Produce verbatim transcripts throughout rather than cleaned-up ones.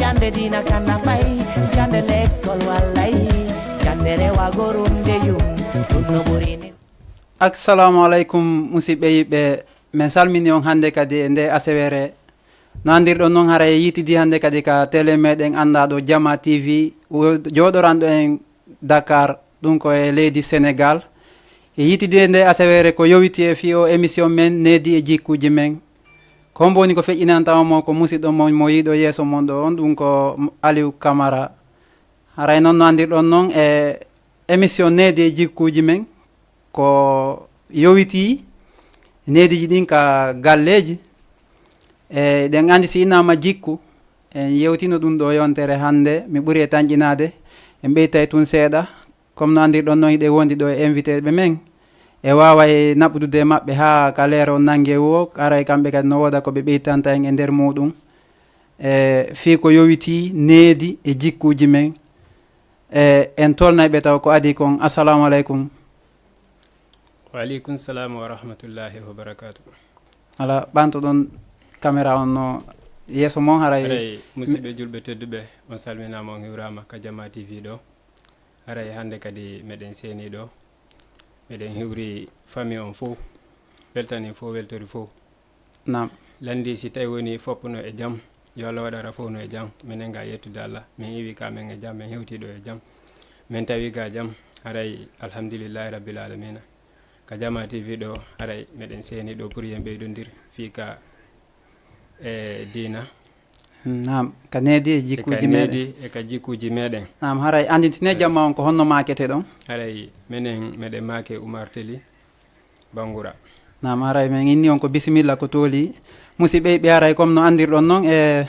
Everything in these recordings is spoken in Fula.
Jande dina kana fay, jande lekkol wallay, jande rewa gorum de yum, ɗum no ɓuri ni. Assalamu aleykum, musidɓe yiɓɓe. Min salmini on hannde kadi e nde asewere. No anndirɗon noon, haray yiitidi hannde kadi ka télé meɗen anndaɗo Jama T V, wo-, jooɗoranɗo en Dakar, ɗum ko e leydi Sénégal. E yiitidi e nde asewere ko yowiti e fii o émission men Needi e Jikkuuji Men. Ko hombo woni ko feƴƴinanta on mo, ko musiɗɗo mon mo yiiɗo yeeso mon ɗo on, ɗum ko Aliou Camara. Haray noon no anndirɗon noon e émission Needi e Jikkuuji Men, ko yowiti neediiji ɗin ka galleeji. E, eɗen anndi si innama jikku, en yewtino ɗum ɗo yontere hannde, mi ɓuri e tanƴinaade, en ɓeytay tun seeɗa. Comme no anndirɗon noon, hiɗen wondi ɗo e invité ɓe men, e waaway naɓudude e maɓɓe haa ka leero nannge wo, aray kamɓe kadi no wooda ko ɓe ɓeytanta en e nder muɗum. E, fii ko yowiti needi e jikkuuji men, e, en tolnay ɓe taw ko adii kon. Assalamu aleykum. Wa aleykum salam wa rahmatullahi wa barakatuh. Ala, ɓantoɗon caméra on no yeeso mon, haray. Haray, musidɓe julɓe tedduɓe, on salminaama, on hiwraama ka Jama T V ɗo. Haray hannde kadi meɗen seeni ɗo. Meɗen hiwri famille on fof, weltani fof, weltori fof. Naam. Lanndi si tawi woni foppuno e jam, yo Allah waɗara fof no e jam. Minen ga yettude Allah, min iwi ka men e jam, min hewti ɗo e jam. Min tawi ga jam, haray alhamdulillahi rabbil alamina. Ka Jama T V ɗo, haray meɗen seeni ɗo pour yen ɓeydondir fii ka e diina. Naam, ka needi e e ka jikkuuji meɗen. Needi e ka jikkuuji meɗen. Naam, haray anndintine Haray. Jamma on ko honno maakete ɗon? Haray menen meɗen maake Umar Teli Bangura. Naam, haray men inni on ko bisimilla ko tooli. Musidɓe ɓe, haray comme no anndirɗon noon, e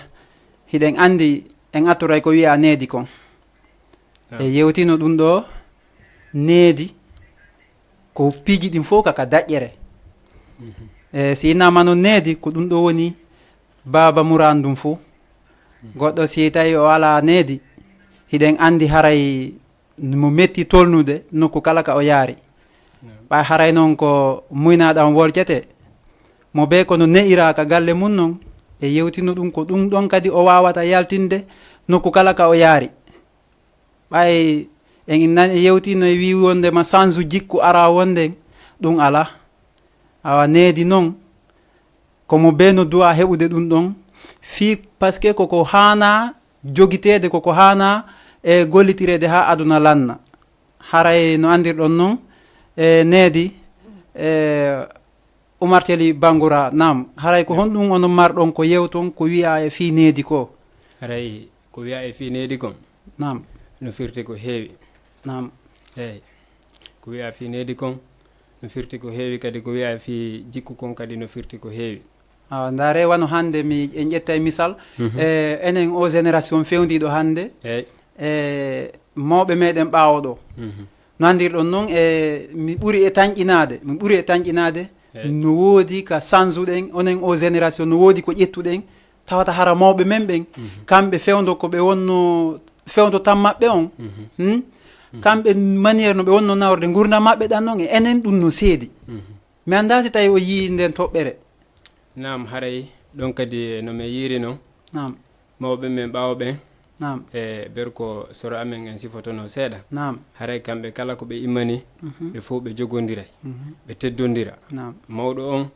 hiɗen anndi en attoray ko wiya needi kon. Naam. E yewtino ɗum ɗo needi ko piiji ɗin fof ka, ka daƴƴere. Mhm. E si innama noon needi, ko ɗum ɗo woni baaba muraan ɗum fof. Mhm. Goɗɗo si tawi o alaa needi, hiɗen anndi haray mo metti tolnude nokku kala ka o yaari. Naam. Ɓay haray noon ko muynaaɗo am wolcete, mo bee kono ne'ira ka galle mum noon, e yewtino ɗum ko ɗum ɗon kadi o waawata yaltinde nokku kala ka o yaari. Ɓay en nani e yewtino e wii wonde ma sansu jikku ara wonden, ɗum alaa. Awa needi noon, ko mo bee no duwa heɓude ɗum ɗon, fii, parce que koko haana jogiteede, koko haana e gollitireede haa aduna lanna. Haray no anndirɗon noon, e needi, e Umar Teli Bangura, naam, haray ko honɗum onon marɗon ko yewton ko wiya e fii needi ko? Haray ko wiya e fii needi kon, naam, no firti ko heewi. Naam. Eey. Ko wiya fii needi kon, no firti ko heewi, kadi ko wiya fii jikku kon kadi no firti ko heewi. Awa, ndaare, wano hannde mi, en ƴettay misal, Mhm. e enen o génération fewndiiɗo hannde, Eey. e mawɓe meɗen ɓaawo ɗo. Mhm. No anndirɗon noon, e mi ɓuri e tanƴinaade, mi ɓuri e tanƴinaade, Eey. No woodi ka sansuɗen, onen o génération, no woodi ko ƴettuɗen, tawata hara mawɓe men ɓen, Mhm. kamɓe fewndo ko ɓe wonno, fewndo tan maɓɓe on, Mhm. hmm? Mhm. Kamɓe manière no ɓe wonno naworde ngurdam maɓɓe ɗan noon, e enen ɗum no seedi. Mhm. Mi anndaa si tawi o yii nden toɓɓere. Naam, haray ɗon kadi no mi yiiri non. Naam. Mawɓe men ɓaawo ɓen, Naam. e berko soro amen en sifotono seeɗa. Naam. Haray kamɓe kala ko ɓe immani, Mhm. ɓe fof ɓe jogondiray, Mhm. ɓe teddondira. Naam. Mawɗo on,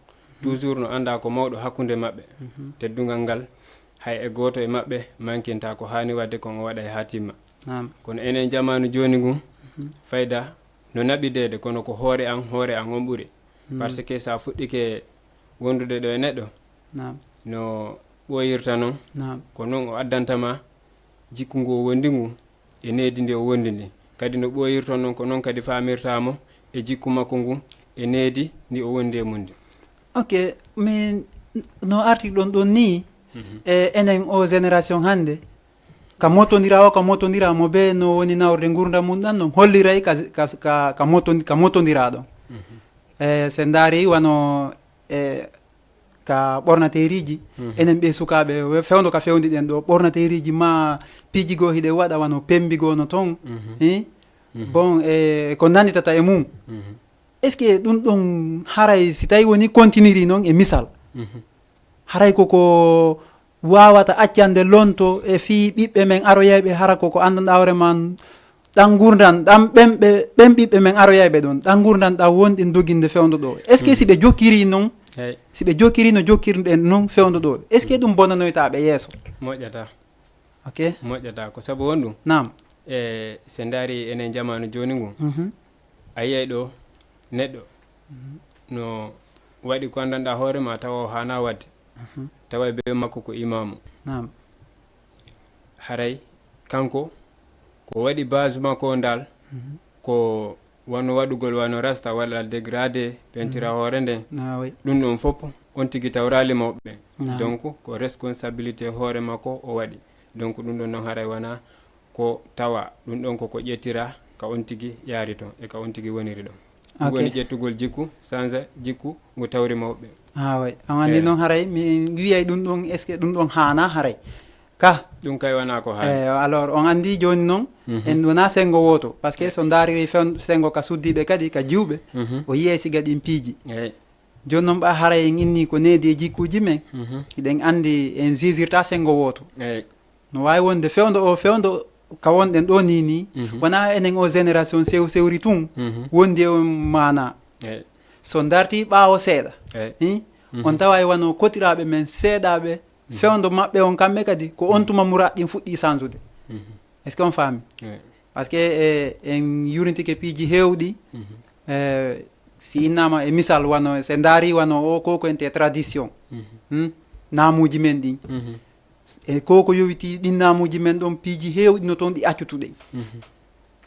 toujours no annda ko mawɗo hakkunde maɓɓe. Mhm. Teddungal ngal, hay e gooto e maɓɓe mankinta ko haani waɗde kon o waɗay haa timma. Naam. Kono enen jamaanu jooni ngun, Mhm. fayda no naɓideede, kono ko hoore an, hoore an on ɓuri. Hmm. Parce que sa fuɗɗike wondude ɗo e neɗɗo, Naam. No ɓooyirta non, Naam. Ko non o addanta ma jikku ngu o wondi ngu e needi ndi o wondi ndi. Kadi no ɓooyirta non, ko non kadi faamirta mo e jikku makko ngu e needi ndi o wondi e mun ndi. Ok, min no arti ɗon ɗon ni, Mhm. E enen o génération hannde, ka motondira o, ka motondira mo be no woni nawrde ngurdam mum ɗan, non holliray ka, ka, ka, ka moton-, ka motondira ɗon. Mhm. E, se ndaari wano, e, ka ɓornateeriji, Mhm. enen ɓe sukaaɓe, we-, fewndo ka fewndi ɗen ɗo, ɓornateeriji ma piiji goo hiɗe waɗa wano pembi goo no ton. Mhm. Eh? Mhm. Bon, e, ko nanditata e mum. Mhm. Est-ce que ɗum ɗon haray si tawi woni continiri noon e misal? Mhm. Haray ko, ko waawata accande lonto e fii ɓiɓɓe men aroyayɓe, hara ko ko anndanɗaa hoore maa ɗan ngurndan ɗan ɓen ɓe ɓen ɓiɓɓe men aroyayɓe ɗon ɗan ngurndan ɗan wonɗin doginde fewndo ɗo? Est ce que si ɓe jokkiri non, Hey, si ɓe jokkiri no jokkirɗen non fewndo ɗo, est ce que ɗum bonanoyta ɓe yeeso? Moƴƴata. Ok. Moƴƴata ko sabu honɗum? Naam. E se ndaari enen jamaanu jooni ngun, Mhm. a yiyay ɗo neɗɗo no waɗi ko anndanɗaa hoore maa tawa o haanaa waɗde, tawa e bee makko ko imaamu. Naam. Haray kanko ko waɗi base makko o ndaal, ko wano waɗugol wano rasta, waɗa dégradé, pentira hoore nden. Naaway. Ɗum ɗon fof on tigi tawraali mawɓe ɓen. Naam. Donc ko responsabilité hoore makko o waɗi. Donc ɗum ɗon non haray wona ko tawa ɗum ɗon koko ƴettira ka on tigi yaari ton e ka on tigi woniri ɗon. Ɗum Ok. Woni ƴettugol jikku, sansa jikku ngu tawri mawɓe ɓen. Ah, way. On anndi Eh. Noon haray mi wiyay ɗum ɗon, est ce que ɗum ɗon haana haray? Ka Ɗum kay wona ko haani. Eh, alors on anndi jooni noon, en wonaa senngo wooto, parce que so ndaariri fen senngo ka suddiiɓe kadi ka jiwɓe, o yiyay siga ɗin piiji. Eyi. Jooni noon ɓa haray en inni ko needi e jikkuuji men, hiɗen anndi en zizirta senngo wooto. Eyi. No waawi wonde fewndo o fewndo ka wonɗen ɗo nii nii, wonaa enen o génération sew sewri tun wondi e on maanaa. Eyi. So ndarti ɓaawo seeɗa, Eyi. hi? On taway wano kotiraaɓe men seeɗaaɓe fewndo maɓɓe on kamɓe kadi ko on tuma muraad ɗin fuɗɗi sansude. Est ce que on faami? Eyi. Parce que eh, en yurintike piiji heewɗi, eh, si innama e misal wano se ndaari wano o ko ko ente tradition, hmm? Naamuuji men ɗin, e ko ko yowiti ɗin naamuuji men ɗon piiji heewɗi no toon ɗi accutuɗen.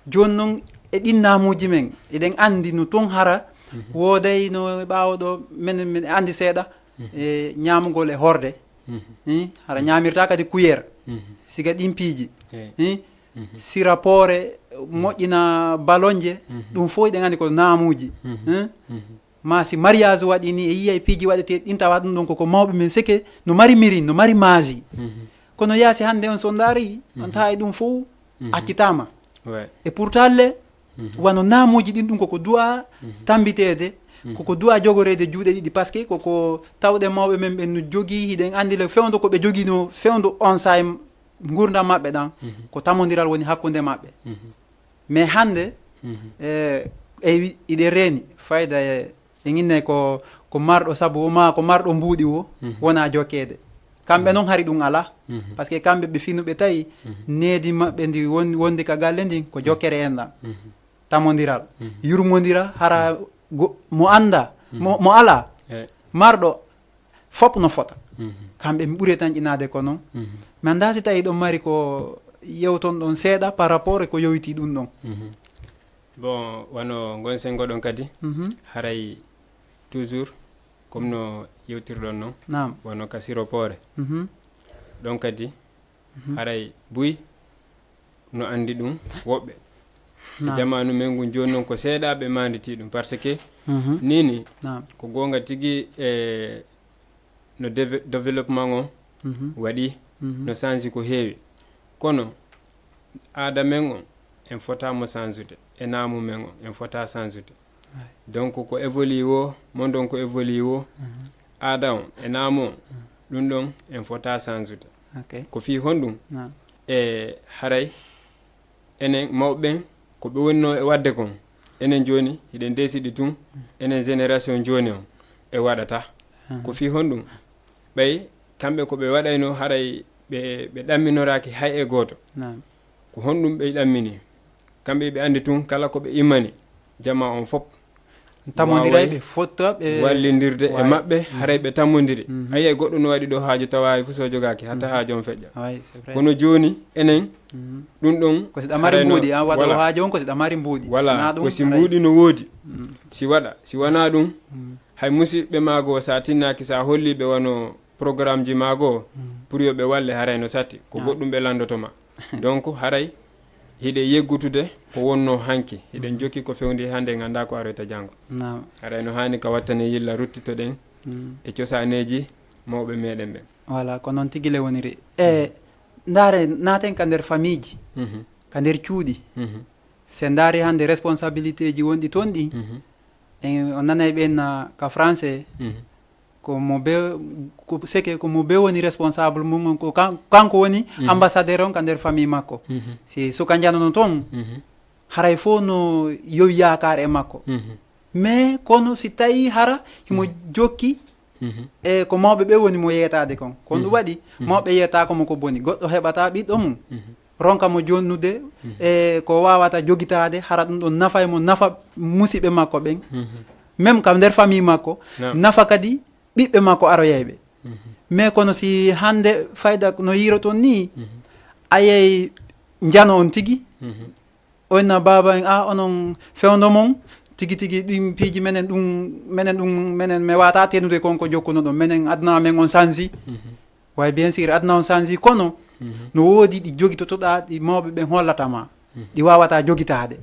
Jooni noon e ɗin naamuuji men eɗen anndi no toon hara wooday no e ɓaawo ɗo men men anndi seeɗa e ñaamugol e horde. Hi? Hara ñaamirta kadi kuyeer siga ɗin piiji. Eyi. Hi? Sira poore, moƴƴina balonje, ɗum fof eɗen anndi ko naamuuji. Hi? Ma si mariage waɗi ni e yiyay piiji waɗeteeɗi ɗin tawa ɗum ɗon koko mawɓe men seke no mari mirin, no mari maaji. Kono yaasi hannde on so ndaari on tawa e ɗum fof accitaama. Ouais. E pourtant le wano naamuuji ɗin ɗum koko du'a tambiteede, koko du'a jogoreede juuɗe ɗiɗi, parce que koko tawɗen mawɓe men ɓen no jogii, hiɗen anndi le fewndo ko ɓe joginoo fewndo on saay ngurdam maɓɓe ɗan ko tamondiral woni hakkunde maɓɓe. Mais hannde e e wi- iɗen reeni fayda e e ŋinne ko ko marɗo sabu o ma ko marɗo mbuuɗi o wona jokkeede. Kamɓe noon hari ɗum alaa. Parce que kamɓe ɓe finu ɓe tawi needi maɓɓe ndi won- wondi ka galle ndin ko jokkere en ɗan. Tamondiral, yurmondira, hara go- mo annda mo, mo alaa, Eyi. Marɗo fop no fota. Kamɓe mi ɓuri tan ƴinaade ko noon. Mi anndaa si tawi ɗon mari ko yewton ɗon seeɗa par rapport e ko yowiti ɗum ɗon. Bon, wano ngon senngo ɗon kadi, haray toujours comme no yewtirɗon non, Naam. Wano ka siropoore. Mhm. Ɗon kadi haray buy no anndi ɗum woɓɓe. Naam. Jamaanu men ngun jooni non ko seeɗaaɓe maanditi ɗum, parce que Mhm. nini Naam. ko goonga tigi e no deve- développement on Mhm. Waɗi Mhm. No sansi ko heewi, kono aada men on en fota mo sansude, e naamu men on en fota sansude. Ay. Donc ko évolue wo, mondon ko évolue wo, aada on e naamu on, ɗum ɗon en fota sansude. Ok. Ko fii honɗum? Naam. E haray enen mawɓe ɓen ko ɓe wonno e waɗde kon, enen jooni hiɗen deesidi tun, enen génération jooni on e waɗata. Ko fii honɗum? Ɓay kamɓe ko ɓe waɗayno haray ɓe ɓe ɗamminoraaki hay e gooto. Naam. Ko honɗum ɓe ɗammini? Kamɓe ɓe anndi tun kala ko ɓe immani jama on fop Tamondiray waaway ɓe fotta ɓe wallindirde e waay. Maɓɓe, haray ɓe tammondiri. Mhm. Ayi, goɗɗo no waɗi ɗo haaju tawa hay fuu so jogaaki, hatta haaju on feƴƴa. Waay, c'est vrai. Kono jooni enen Mhm. ɗum ɗon Ko si ɗa mari harayno- mbuuɗi an waɗa voilà. Haaju on ko si ɗa mari mbuuɗi. Voilà, Sinaa ɗum ko si haray- mbuuɗi no woodi. Mhm. Si waɗa, si wanaa ɗum, Mhm. hay musiɓɓe maago sa tinnaaki sa holli ɓe wano programme ji maago Mhm. Pour yo ɓe walle haray no satti ko Ah. Goɗɗum ɓe lanndoto ma. Donc haray hiɗe yeggutude ko wonno hanki, hiɗen jokki ko fewndi hannde en anndaa ko aroyta janngo. Naam. Haray no haani ka wattane yilla ruttitoɗen Mhm. e cosaaneeji mawɓe meɗen ɓen. Voilà, ko noon tigi le woniri. E ndaare naaten ka nder famiiji, Mhm. ka nder cuuɗi, Mhm. se ndaari hannde responsabilité ji wonɗi toon ɗi, Mhm. en on nanay ɓen na ka français, Mhm. Ko mo be ko seke ko mo be woni responsable mum on, ko kan- kanko woni ambassadeur on ka nder famille makko. Si suka njanono toon, haray fof no yowi yaakaar e makko. Mais kono si tawi hara himo jokki e ko mawɓe ɓe woni mo yeetaade kon, kon ɗum waɗi mawɓe yeetaako mo ko boni, goɗɗo heɓata ɓiɗɗo mum, ronka mo jonnude e ko wawata jogitaade, hara ɗum ɗon nafay mo, nafa musiɓɓe makko ɓen, même ka nder famille makko, nafa kadi ɓiɓɓe makko aroyayɓe. Mais kono si hannde fayda no yiiroton ni, a yey njano on tigi, o inna baaba en, a onon fewndo mon tigi tigi, ɗin piiji menen ɗum menen ɗum menen mi wata tenude kon ko jokkuno ɗon, menen aduna men on sansi. Way bien sûr aduna on sansi, kono no woodi ɗi jogitotoɗa ɗi mawɓe ɓen hollata ma, ɗi wawata jogitaade.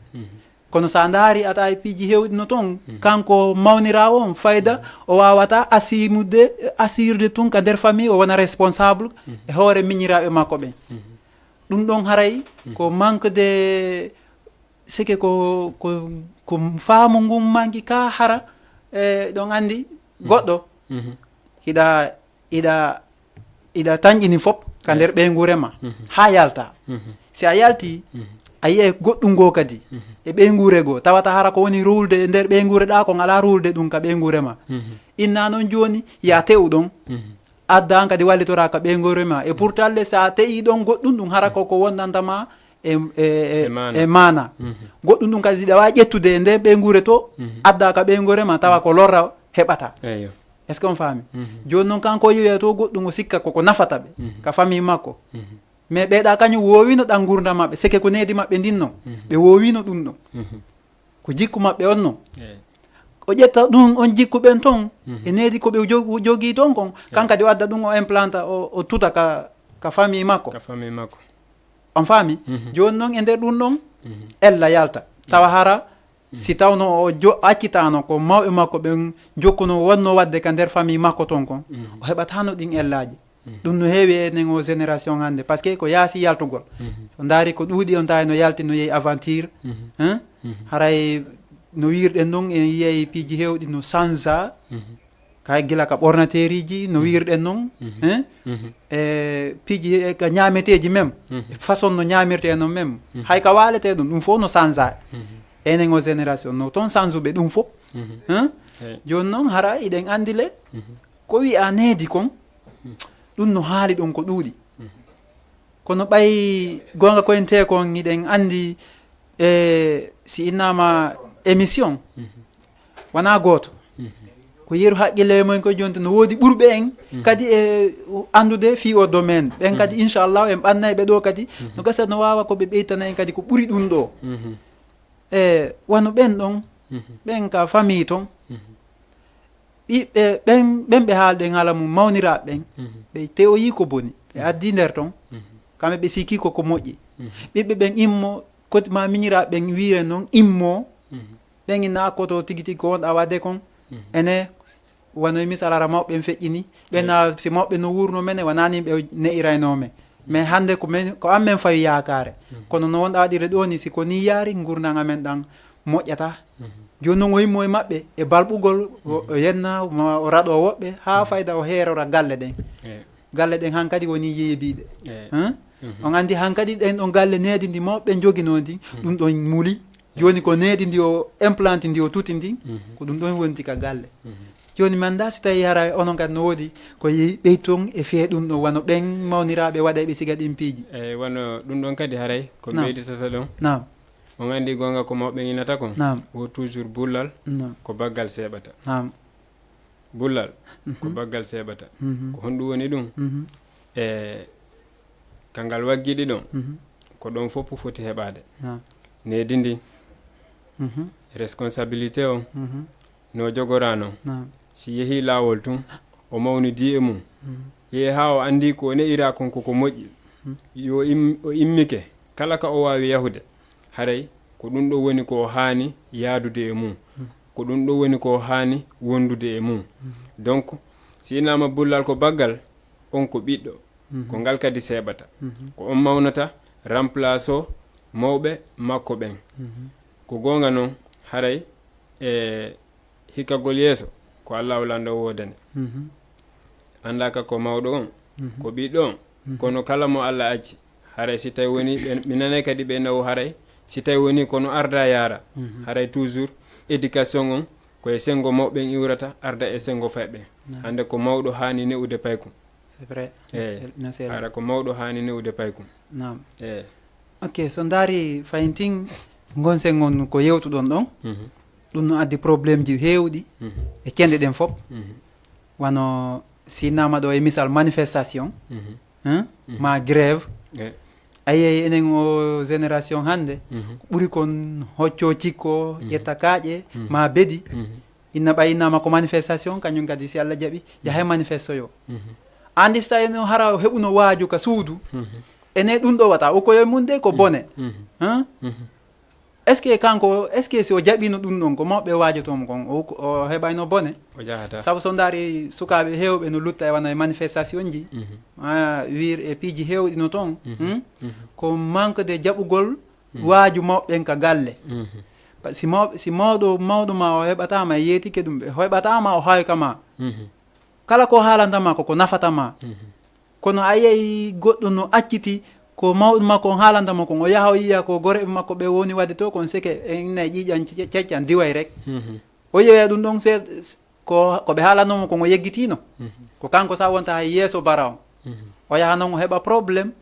Kono sa ndaari ata e piiji hewɗi no toon, kanko mawniraawo on fayda o wawata asimude asirde tun ka nder famille, o wona responsable e hoore miñiraaɓe makko ɓen. Ɗum ɗon haray ko manque de seke ko ko ko faamu ngun manki ka hara. E ɗon anndi goɗɗo hiɗa hiɗa hiɗa tanƴini fop ka nder ɓeynguure ma haa yalta. Si a yalti a yiyay goɗɗum goo kadi e ɓeynguure goo, tawata hara ko woni ruulde e nder ɓeynguure ɗa kon alaa ruulde ɗum ka ɓeynguure ma. Inna noon jooni ya te'u ɗon, adda an kadi wallitora ka ɓeynguure ma, e pourtant le sa te'i ɗon goɗɗum ɗum hara ko ko wondanta ma e, e, e, e maana goɗɗum ɗum kadi ɗawa ƴettude e nden ɓeynguure to, adda ka ɓeynguure ma tawa ko lorra heɓata. Est-ce que on faami? Jooni noon kanko o yewoya to goɗɗum o sikka koko nafata ɓe ka famille makko. Mais ɓeeɗa kañum woowino ɗan ngurdam maɓɓe, seke ko needi maɓɓe ndin non, ɓe woowino ɗum ɗon. Ko jikku maɓɓe on non. O ƴetta ɗum on jikku ɓen ton e needi ko ɓe jog- jogii ton kon, kan kadi o adda ɗum o implanta o, o tuta ka, ka famille makko. Ka famille makko. On faami? Jooni noon e nder ɗum ɗon ella yalta tawa hara si tawno o jo- accitaano ko mawɓe makko ɓen jokkuno wonno waɗde ka nder famille makko ton kon, o heɓataano ɗin ellaaji. Ɗum no heewi enen o génération hannde, parce que ko yaasi yaltugol. So ndaari ko ɗuuɗi on tawi no yalti no yehi aventure. Hein? Haray no wiirɗen noon en yiyay piiji heewɗi no sansa, kay gila ka ɓornateeriji no wiirɗen noon. Hein? E piiji e ka ñaameteeji même, e façon no ñaamirtee noon même, hay ka waaletee ɗum ɗum fof no sansa. Enen o génération no toon sansuɓe ɗum fof. Hein? Jooni noon hara iɗen anndi le ko wiya needi kon, ɗum no haali ɗum ko ɗuuɗi. Kono ɓay goonga koyen tee kon hiɗen anndi e si innama émission wona gooto. Ko yeru haqqille e mumen ko jonte no woodi ɓurɓe en kadi e anndude fii o domaine ɓen kadi inchallah en ɓannay ɓe ɗo kadi no gasa no waawa ko ɓe ɓeytana en kadi ko ɓuri ɗum ɗo. E wano ɓen ɗon ɓen ka famille ton ɓiɓɓe ɓen ɓen ɓe haalɗen haala mum mawniraaɓe ɓen ɓe tewoyi ko boni ɓe addi nder ton. Kamɓe ɓe sikki ko ko moƴƴi ɓiɓɓe ɓen immo koti ma miñiraaɓe ɓen wiire noon immo ɓen inna akkoto tigi tigi ko wonɗa waɗde kon. Ene wano e misal ara mawɓe en feƴƴini ɓenna si mawɓe no wuurno men e wonani ɓe ne'irayno men. Mais hannde ko men ko an men fawi yaakaare kono no wonɗa waɗirde ɗo ni si ko ni yaari ngurndan amen ɗan moƴƴata. Jooni noon o immo e maɓɓe e balɓugol o yenna o raɗo woɓɓe haa fayda o heerora galle ɗen. Galle ɗen hankadi woni yeebiiɗe. On anndi hankadi ɗen ɗon galle needi ndi mawɓe joginoo ndi ɗum ɗon muli. Jooni ko needi ndi o implante ndi o tuti ndi ko ɗum ɗon wonti ka galle. Jooni mi annda si tawi hara onon kadi no woodi ko yehi ɓey toon e fee ɗum ɗon wano ɓen mawniraaɓe waɗa ɓe siga ɗin piiji. Eyi wano ɗum ɗon kadi haray ko ɓeyditata ɗon. Naam. On anndi goonga ko mawɓe inata kon. Naam. Wo toujours bullal ko baggal seeɓata. Naam. Bullal ko baggal seeɓata. Ko honɗum woni ɗum? E kanngal waggiɗi ɗon ko ɗon fof foti heɓaade. Needi ndi responsabilité on no jogorano si yehi laawol tun o mawnidi e mum yehi haa o anndi ko o ne'ira kon koko moƴƴi yo o immike kala ka o waawi yahude haray ko ɗum ɗo woni ko o haani yaadude e mum ko ɗum ɗo woni ko o haani wondude e mum. Donc si inama bullal ko baggal on ko ɓiɗɗo ko ngal kadi seeɓata ko on mawnata remplace o mawɓe makko ɓen. Ko goonga noon haray e hikkagol yeeso ko Allahu lanɗo woodani. Annda ka ko mawɗo on, ko ɓiɗɗo on. Kono kala mo Allah acci, haray si tawi woni ɓe, mi nanay kadi ɓe nawo haray, si tawi woni kono arda yaara, haray toujours éducation on ko e sengo mawɓen iwrata, arda e sengo fayɓe. Hande ko mawɗo haani ne'ude paykum. C'est vrai. Eh, hara ko mawɗo haani ne'ude paykum. Naam. Eh. Ok, so ndaari fayin tin, ngon sen ngon ko yewtuɗon ɗon. Ɗum no addi problème ji heewɗi e cenɗe ɗen fof. Wano si nama ɗo e misal manifestation, hein, ma grève. Eh. A yiyay enen o génération hannde, ɓuri kon hocco cikko, ƴetta kaaƴe, ma bedi. Inna ɓay innama ko manifestation, kañum kadi si Allah jaɓi, yahay manifesto yo. Andi so tawi no hara o heɓuno waaju ka suudu, ene ɗum ɗo wata o koye mum de ko bone. Hein? Est-ce que kanko, est-ce que si o jaɓino ɗum ɗon, ko mawɓe waajotomo kon, o, o heɓayno bone? O jahata. Sabu so ndaari sukaaɓe heewɓe no lutta e wano e manifestation ji, ma wiir e piiji heewɗi no toon, hmm? Ko manque de jaɓugol waaju mawɓe en ka galle. Pa-, si maw-, si mawɗo, mawɗo ma o heɓata ma, yeetike ɗum, ɓe heɓata ma, o hawi ka ma. Kala ko haalanta ma, ko ko nafata ma. Kono a yiyay goɗɗo no acciti ko mawɗo makko on haalanta mo kon, o yaha o yiya ko goreɓe makko ɓe woni wadde to kon, seke en inna e ƴiiƴan ce-, ceccan diway rek. O yeeya ɗum ɗon se-, ko, ko ɓe haalanomo kon o yeggitino. Ko kanko sa wonta hay yeeso bara on. O yaha non o heɓa problème.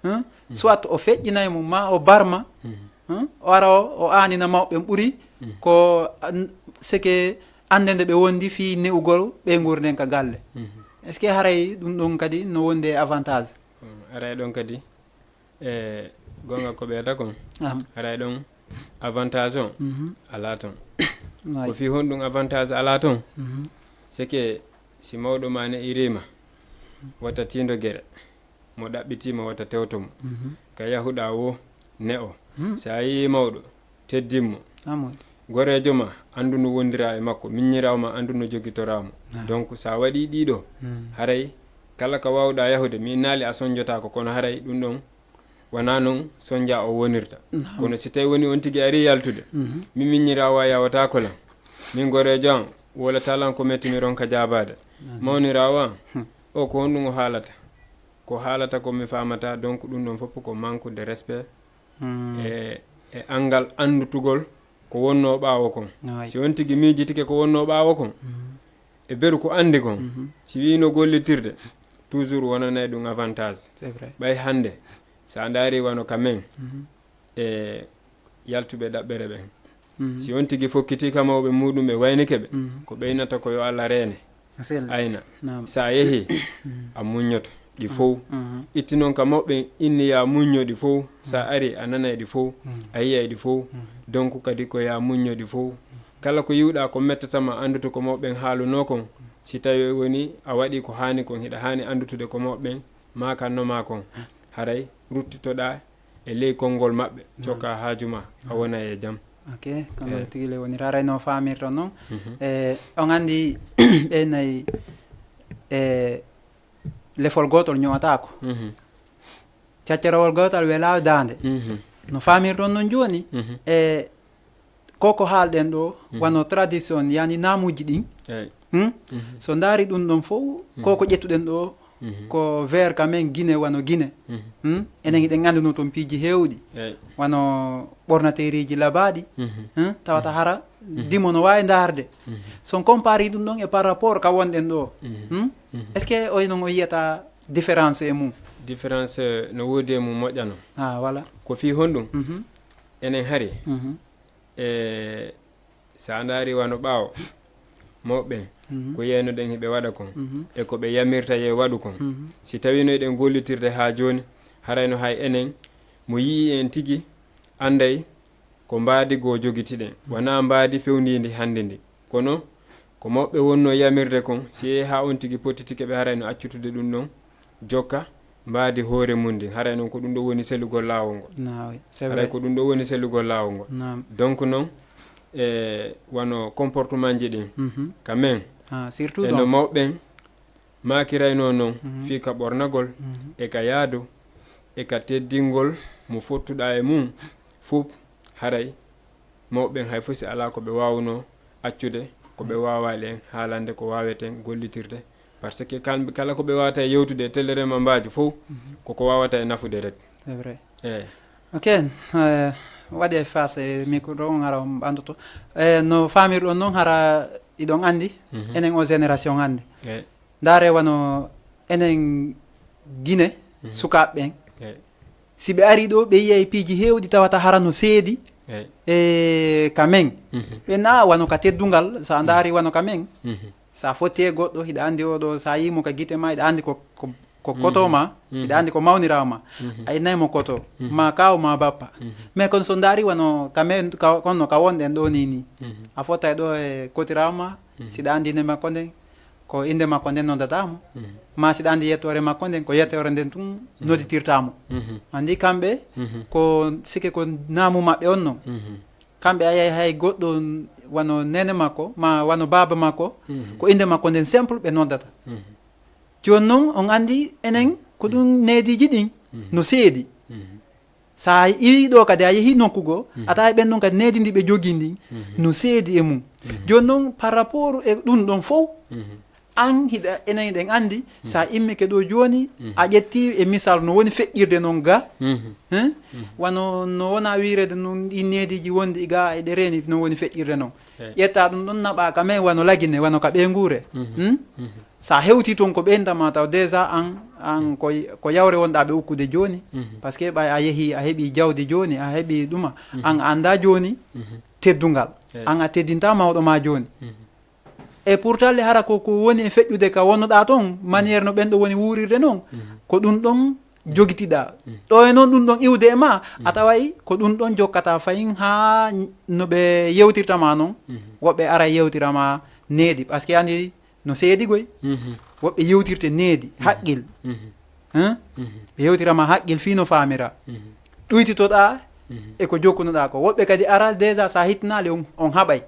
Hein? Soit o feƴƴinay mo, ma o barma. Hein? O ara o, o aanina mawɓe ɓuri ko an-, seke annde nde ɓe wondi fii ne'ugol ɓe nguurnden ka galle. Est-ce que haray ɗum ɗon kadi no wondi e avantage? Haray ɗon kadi, e goonga ko ɓeyata kon, haray ɗon avantage on alaa ton. Ko fii honɗum avantage alaa ton? C'est que si mawɗo ma ne'iriima, wata tiindo gere. Mo ɗaɓɓitiima wata tewto mo. Ka yahuɗaa woo, ne'o. Si a yii mawɗo, teddin mo. Goreejo ma, anndu no wondiraa e makko. Miññiraawo ma, anndu no jogitoraa mo. Donc, si a waɗii ɗii ɗoo, haray kala ka waawɗaa yahude, mi innaali a sonjotaako, kono haray ɗum ɗon wanaa non sonjaa o wonirta. Kono si tawi woni on tigi arii yaltude, mi miññiraawo a yaawataako lan. Min goreejo an, wowlataa lan ko metti mi ronka jaabaade. Mawniraawo an, o ko honɗum o haalata? Ko haalata ko mi faamataa, donc ɗum ɗon fof ko manque de respect e, e anngal anndutugol ko wonnoo ɓaawo kon. Si on tigi miijitike ko wonnoo ɓaawo kon, e beru ko anndi kon, si wiino gollitirde, toujours wonanay ɗum avantage. C'est vrai. Ɓay hannde, si a ndaari wano ka men, e yaltuɓe ɗaɓɓere ɓen. Si on tigi fokkitii ka mawɓe muuɗum ɓe waynike ɓe, ko ɓeynata ko yo Allah reene. Ayna. Naam. Si a yehii, a muññoto ɗi fow. Itti non ka mawɓe inni ya muñño ɗi fow. Si a arii, a nanay ɗi fow. A yiyay ɗi fow. Donc kadi ko ya muñño ɗi fow. Kala ko yiwɗaa ko mettata ma, anndutu ko mawɓen haalunoo kon. Si tawi woni a waɗii ko haani kon, hiɗa haani anndutude ko mawɓen maakanno maa kon. Haray ruttitoɗaa e ley konngol maɓɓe, cokka haaju ma, a wona e jam. Ok, ko noon tigi le woni. Raray no faamirton noon. E, on anndi ɓe nayi e lefol gootol ño'ataako. Caccarawol gootal welaa daande. No faamirton noon jooni, e ko ko haalɗen ɗo, wano tradition, yani naamuuji ɗin. Hmm? So ndaari ɗum ɗon fof, ko ko ƴettuɗen ɗo, ko vers quand même Guinée, wano Guinée. Hmm? Enen hiɗen annduno toon piiji heewɗi, wano ɓornateeriiji labaaɗi, hmm? Tawata hara dimo no waawi ndaarde. So on compari ɗum ɗon e par rapport ka wonɗen ɗo, hmm? Est-ce que oy non o yiyata différence e mum? Différence, eh, no woodi e mum moƴƴano. Ah, voilà. Ko fii honɗum? Enen hari, e, si a ndaari wano ɓaawo, mawɓe ɓen, ko yeynoɗen hiɓe waɗa kon, e ko ɓe yamirta ye waɗu kon. Si tawino eɗen gollitirde haa jooni, harayno hay enen, mo yi'i en tigi, anday ko mbaadi goo jogitiɗen. Wanaa mbaadi fewndiindi hannde ndi. Kono ko mawɓe wonnoo yamirde kon, si yehii haa on tigi pottitike ɓe, harayno accutude ɗum ɗon, jokka mbaadi hoore mum ndin. Haray non ko ɗum ɗo woni selugol laawol ngol. Haray ko ɗum ɗo woni selugol laawol ngol. Donc non, e wano comportement ji ɗin, ka men, surtout e no mawɓe ɓen maakiraynoo non, fii ka ɓornagol, e ka yaadu, e ka teddingol mo fottuɗaa e mum, fof haray mawɓe ɓen hay fof si alaa ko ɓe waawunoo accude, ko ɓe waawaali en haalande ko waaweten gollitirde. Par ce que kal- kala ko ɓe waawata e yewtude e tellere ma mbaaju fof, koko waawata e nafude rek. C'est vrai. Eyi. Ok, eh, waɗi e face e micro ɗo on hara on ɓantoto. Eh, no faamirɗon noon hara iɗon anndi enen o génération hannde. Eyi. Ndaare wano enen Gine sukaaɓe ɓen. Eyi. Si ɓe ari ɗo ɓe yiyay piiji heewɗi tawata hara no seedi. Eyi. E ka men ɓe na wano ka teddungal sa ndaari wano ka men. Sa fotti e goɗɗo hiɗa anndi oɗo sa yii mo ka gite ma hiɗa anndi ko ko ko koto ma hiɗa anndi ko mawniraawo ma. A innay mo koto ma kaaw ma bappa. Mais kono so ndaari wano ka men ka- kono ka wonɗen ɗo ni ni a fottay ɗo e kotiraawo ma siɗa anndi inde makko nden ko inde makko nden noddataa mo. Ma siɗa anndi yettoore makko nden ko yettoore nden tun nodditirtaa mo. Anndi kamɓe ko sike ko naamu maɓɓe on non. Kamɓe a yiyay hay goɗɗo wano nene makko ma wano baaba makko ko inde makko nden simple ɓe noddata. Jooni noon on anndi enen ko ɗum neediiji ɗin no seedi. Sa iwi ɗo kadi a yehi nokku goo a tawi ɓen ɗon kadi needi ndi ɓe jogii ndin no seedi e mum. Jooni noon par rapport e ɗum ɗon fof an hiɗa enen hiɗen anndi sa immike ɗo jooni a ƴetti e misal no woni feƴƴirde noon ga. Hein? Wano no wona wiirede noon ɗi neediiji wonɗi ga e ɗe reeni no woni feƴƴirde noon. Ƴetta ɗum ɗon naɓa ka men wano lagine wano ka ɓeynguure. Hmm? Sa hewti toon ko ɓeyntama taw déjà an an ko ko yawre wonɗa ɓe ukkude jooni. Par ce que ɓay a yehi a heɓi jawdi jooni a heɓi ɗuma an a annda jooni teddungal. An a teddinta mawɗo ma jooni. E pourtant le hara ko ko woni e feƴƴude ka wonnoɗa toon manière no ɓen ɗo woni wuurirde noon ko ɗum ɗon jogitiɗa. Ɗo e noon ɗum ɗon iwde e ma a taway ko ɗum ɗon jokkata fayin haa no ɓe yewtirta ma noon. Woɓɓe ara yewtira ma needi par ce que andi no seedi goy. Woɓɓe yewtirte needi haqqil. Hein? Ɓe yewtira ma haqqil fii no faamira. Ɗuytitoɗa e ko jokkunoɗa ko woɓɓe kadi ara déjà sa hittinaali on on haɓay.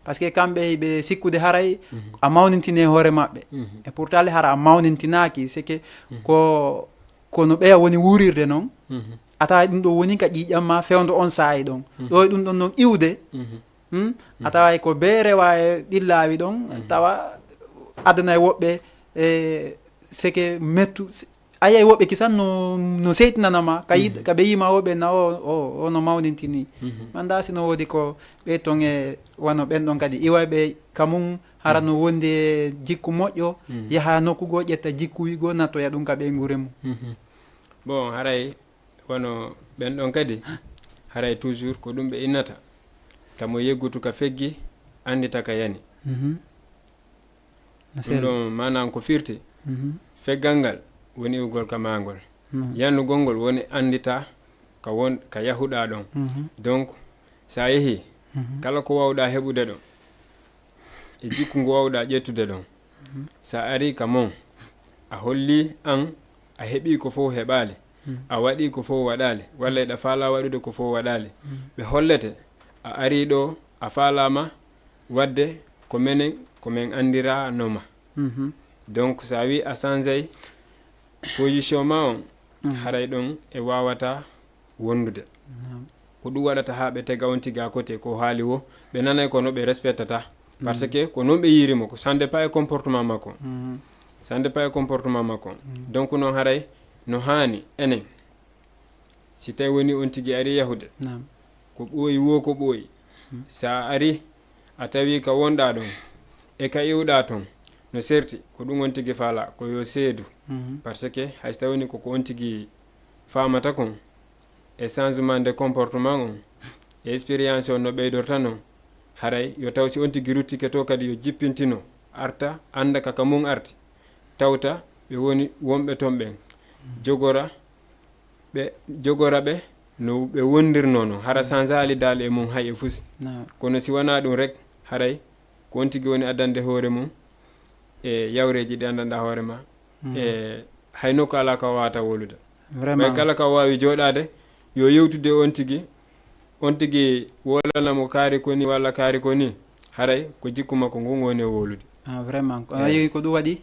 Par ce que kamɓe ɓe sikkude haray a mawnintini e hoore maɓɓe. E pourtant le hara a mawnintinaaki c'est que ko kono ɓeya woni wuurirde noon. A tawa ɗum ɗo woni ka ƴiiƴam ma fewndo on saa'i ɗon ɗo e ɗum ɗon noon iwde. Hmm? A tawa ko bee rewa e ɗillaawi ɗon tawa adana e woɓɓe e seke mettu. A yiyay woɓɓe kisan no no seytinana ma ka yiɗ ka ɓe yima woɓɓe na o o o no mawnintini. Manda si no woodi ko ɓe ton e wano ɓen ɗon kadi iway ɓe ka mum hara no wondi e jikku moƴƴo yaha nokku goo ƴetta jikkuyi goo nattoya ɗum ka ɓeynguure mum. Bon haray wano ɓen ɗon kadi haray toujours ko ɗum ɓe innata tamo yeggutu ka feggi anndita ka yani. Ɗum ɗon manan ko firti feggal ngal woni iwgol ka maangol. Yannugol ngol woni anndita ka won ka yahuɗa ɗon. Donc sa yehi kala ko wawɗa heɓude ɗon e jikku ngu wawɗa ƴettude ɗon sa ari ka mon a holli an a heɓi ko fof heɓaali a waɗi ko fof waɗaali walla eɗa faala waɗude ko fof waɗaali ɓe hollete a ari ɗo a faalama waɗde ko menen ko men anndiranoma. Donc sa wi a sanjay position ma on haray ɗon e wawata wondude. Ko ɗum waɗata haa ɓe tega on tigi à côté ko haali wo ɓe nanay ko no ɓe respectata. Par ce que ko noon ɓe yiiri mo ko ça ne dépend e comportement makko. Ça ne dépend e comportement makko. Donc noon haray no haani enen si tawi woni on tigi ari yahude ko ɓooyi wo ko ɓooyi sa ari a tawi ka wonɗa ɗon e ka iwɗa ton no serti ko ɗum on tigi faala ko yo seedu. Par ce que hay so tawi woni koko on tigi faamata kon e changement de comportement on e expérience on no ɓeydorta non haray yo taw si on tigi ruttike to kadi yo jippintino arta annda ka ka mum arti tawta ɓe woni wonɓe ton ɓen jogora ɓe jogora ɓe no ɓe wondirno non hara changeali dal e mum hay e fusi. Kono si wona ɗum rek haray ko on tigi woni addande hoore mum e yawreeji ɗi anndanɗa hoore ma e hay nokku alaa ka wawata wolude. Ɓay kala ka wawi jooɗaade yo yewtude on tigi on tigi wolana mo kaari ko ni walla kaari ko ni haray ko jikku makko ngun woni e wolude. Ah, vraiment ko ayi ko ɗum waɗi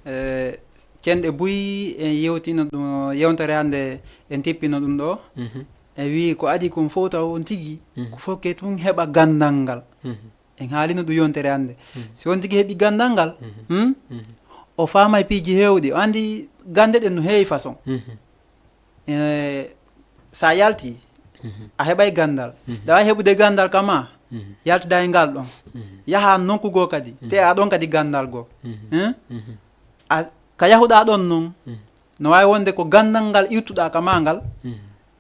eh, cenɗe buy en yewtino ɗum yewtere hannde en tippino ɗum ɗo e wi ko adi kon fof taw on tigi ko fof ke tun heɓa gandal ngal. En haalino ɗum yontere hannde. Si on tigi heɓi ganndal ngal, hmm? O faamay piiji heewɗi. O anndi gannde ɗen no heewi façon. Eh, so a yalti, a heɓay ganndal. Ɗa waawi heɓude ganndal kama, yaltida e ngal ɗon. Yaha nokku goo kadi, te a ɗon kadi ganndal goo. Hein? A, ka yahuɗaa ɗon non, no waawi wonde ko ganndal ngal iwtuɗaa kama ngal,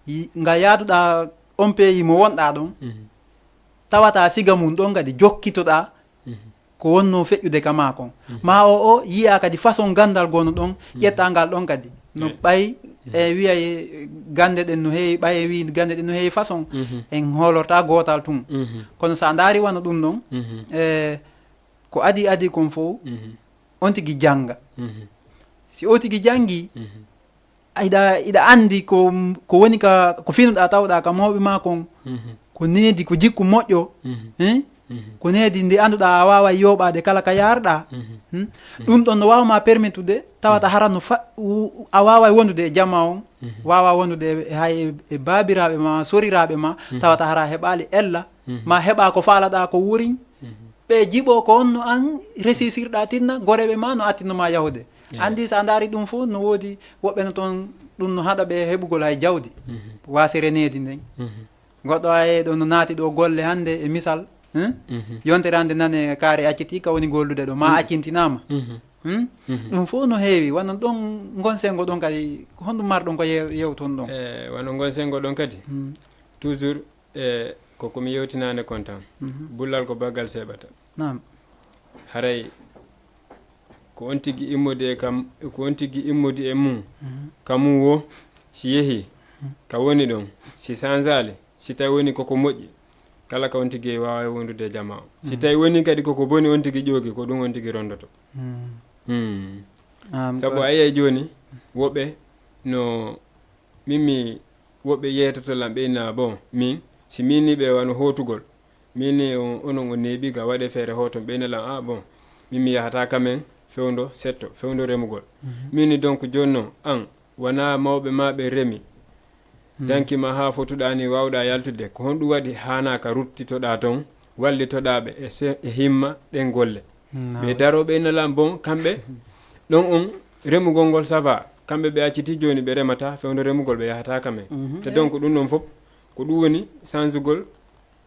yi-, ngal yaaduɗaa on peeji mo wonɗaa ɗon, tawata siga mum ɗon kadi jokkitoɗaa ko wonnoo feƴƴude kama kon. Ma o, o yiya kadi façon ganndal goo no ɗon, ƴettangal ɗon kadi. No ɓay, e wiya, e gannde ɗen no heewi, ɓay e wi gannde ɗen no heewi façon, en hoolorta gootal tun. Kono so a ndaari wano ɗum ɗon, e ko adi adi kon fof, on tigi jannga. Si o tigi janngi, a iɗa, iɗa anndi ko, ko woni ka, ko finuɗaa tawɗaa ka mawɓe maa kon, ko needi, ko jikku moƴƴo, hein? Ko needi ndi annduɗaa a waaway yooɓaade kala ka yaarɗaa. Hmm? Ɗum ɗon no waawa ma permettude, tawata hara no fa-, u-, a waaway wondude e jamaa on, waawa wondude e, hay e, e baabiraaɓe ma, soriraaɓe ma, tawata hara heɓaali ella, ma heɓa ko faalaɗaa ko wurin. Ɓe jiɓo ko honno an resisirɗaa tinna, goreeɓe ma no attinno ma yahude. Anndi so a ndaari ɗum fof, no woodi woɓɓe no toon, ɗum no haɗa ɓe heɓugol hay jawdi, waasere needi nden. Goɗɗo ay ɗo no naati ɗo golle hannde e misal, hein? Yontere hannde nane kaari acciti ka woni gollude ɗo, ma accintinaama. Hmm? Ɗum fof no heewi, wano ɗon ngon senngo ɗon kadi, ko honɗum marɗon ko yew-, yewton ɗon? Eh, wano ngon senngo ɗon kadi, toujours, eh, ko ko mi yewtinaande kon tan. Bullal ko baggal seɓata. Naam. Haray ko on tigi immodi e kam, ko on tigi immodi e mum, ka mum wo, si yehi, ka woni ɗon, si sanzaali, si tawi woni koko moƴƴi, kala ka on tigi e waawa wondude e jamaa o. Si tawi woni kadi koko boni on tigi ƴoogi, ko ɗum on tigi rondoto. Hmm. Naam, sabu ko a yiyay jooni, woɓɓe no, min mi, woɓɓe yeetoto lan ɓe ina, bon, min, si min ni ɓe wano hootugol, min ni on, onon on neeɓi ga waɗe feere hooton, ɓe ina lan, ah, bon, min mi yahata kamen fewndo setto, fewndo remugol. Min ni donc jooni non, an, wona mawɓe ma ɓe remi, danki ma haa fotuɗaa ni waawɗaa yaltude, ko honɗum waɗi haanaa ka ruttitoɗaa ton, wallitoɗaa ɓe e se-, e himma ɗen golle? Ɓe darooɓe ina lan, bon, kamɓe ɗon on remugol ngol ça va. Kamɓe ɓe acciti jooni ɓe remata, fewndo remugol ɓe yahata kamen. Te donc ɗum ɗon fof ko ɗum woni sanzugol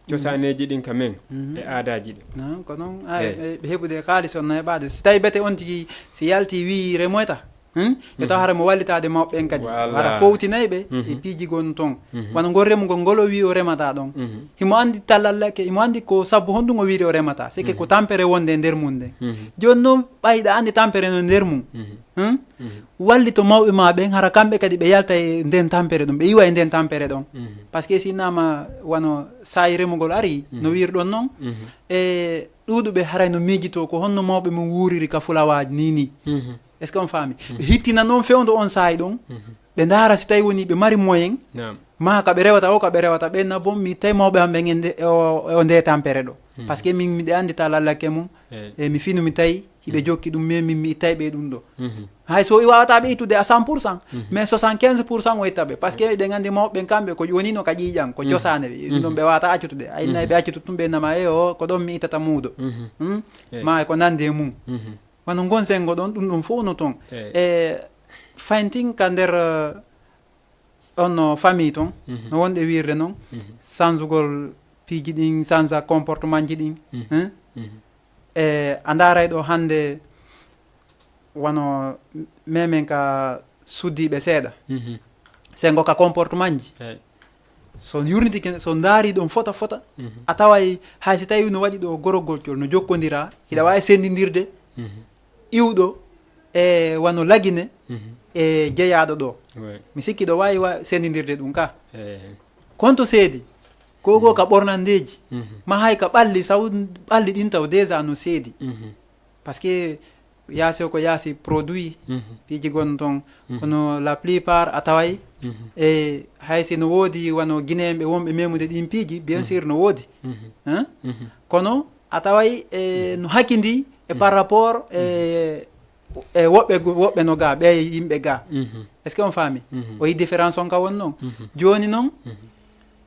cosaaneeji ɗin kamen e aadaaji ɗin. Naam, ko noon, ay, ɓe, ɓe heɓude kaalis on no heɓaade. Si tawi bete on tigi, si yalti wi remoyta, hmm? Yo taw hara mo wallitaade mawɓe ɓen kadi. Wala. Hara fowtinay ɓe e piiji gon toon. Wano ngol remugol ngol o wi o remata ɗon. Himo anndi tallallake, himo anndi ko sabu honɗum o wiiri o remata. C'est que ko tampere wonde e nder mum nden. Jooni noon, ɓay ɗa anndi tampere no nder mum. Hmm? Wallito mawɓe ma ɓen, hara kamɓe kadi ɓe yalta e nden tampere ɗum, ɓe iwa e nden tampere ɗon. Parce que si innama wano saa'i remugol ari, no wiirɗon noon, e ɗuuɗuɓe haray no miijito ko honno mawɓe mum wuuriri ka fulawaaji ni ni. Est-ce que on faami? Ɓe hittina noon fewndo on saa'i ɗon, ɓe ndaara si tawi woni ɓe mari moyen, ma ka ɓe rewata o, ka ɓe rewata ɓen na bon, mi tawi mawɓe am ɓen e nde, e o, e o nde tampere ɗo. Parce que min miɗe anndi ta lallake mum, e mi finu mi tawi, hiɓe jokki ɗum, mais min mi ittay ɓe ɗum ɗo. Hay so i wawata ɓe ittude à cent pour cent, mais soixante-quinze pour cent o itta ɓe. Parce que eɗen anndi mawɓe ɓen kamɓe ko woni no ka ƴiiƴan, ko cosaane ɓe. Ɗum ɗon ɓe wawata accutude. A innay ɓe accutu ɗum ɓe nama, e o, ko ɗon mi ittata muudo. Hmm? Ma e ko nandi e mum. Wano ngon senngo ɗon, ɗum ɗon fof no toon. E fayntin ka nder, eh, on no famille toon, no wonde wiirde noon, sanzugol piiji ɗin, sanza comportement ji ɗin. Hein? E a ndaaray ɗo hannde wano memen ka suddiiɓe seeɗa. Senngo ka comportement ji. So yurnitike, so ndaari ɗon fota fota, a taway hay si tawi no waɗi ɗo gorogolcol, no jokkondiraa, hiɗa waawi senndindirde iwɗo e wano Lagine e jeyaaɗo ɗo. Mi sikki ɗo waawi wa-, senndindirde ɗum ka. Konto seedi, ko goo ka ɓornandeeji, ma hay ka ɓalli, saw ɓalli ɗin taw déjà no seedi. Parce que yaasi o ko yaasi produit, piiji gon toon, kono la plupart a taway, e hay si no woodi wano Guinéen ɓe wonɓe memude ɗin piiji, bien sûr no woodi. Hein? Kono a taway, e, no hakindii e par rapport e, e woɓɓe go-, woɓɓe no gaa, ɓe yimɓe gaa. Est-ce que on faami? O yi différence on ka won noon. Jooni noon,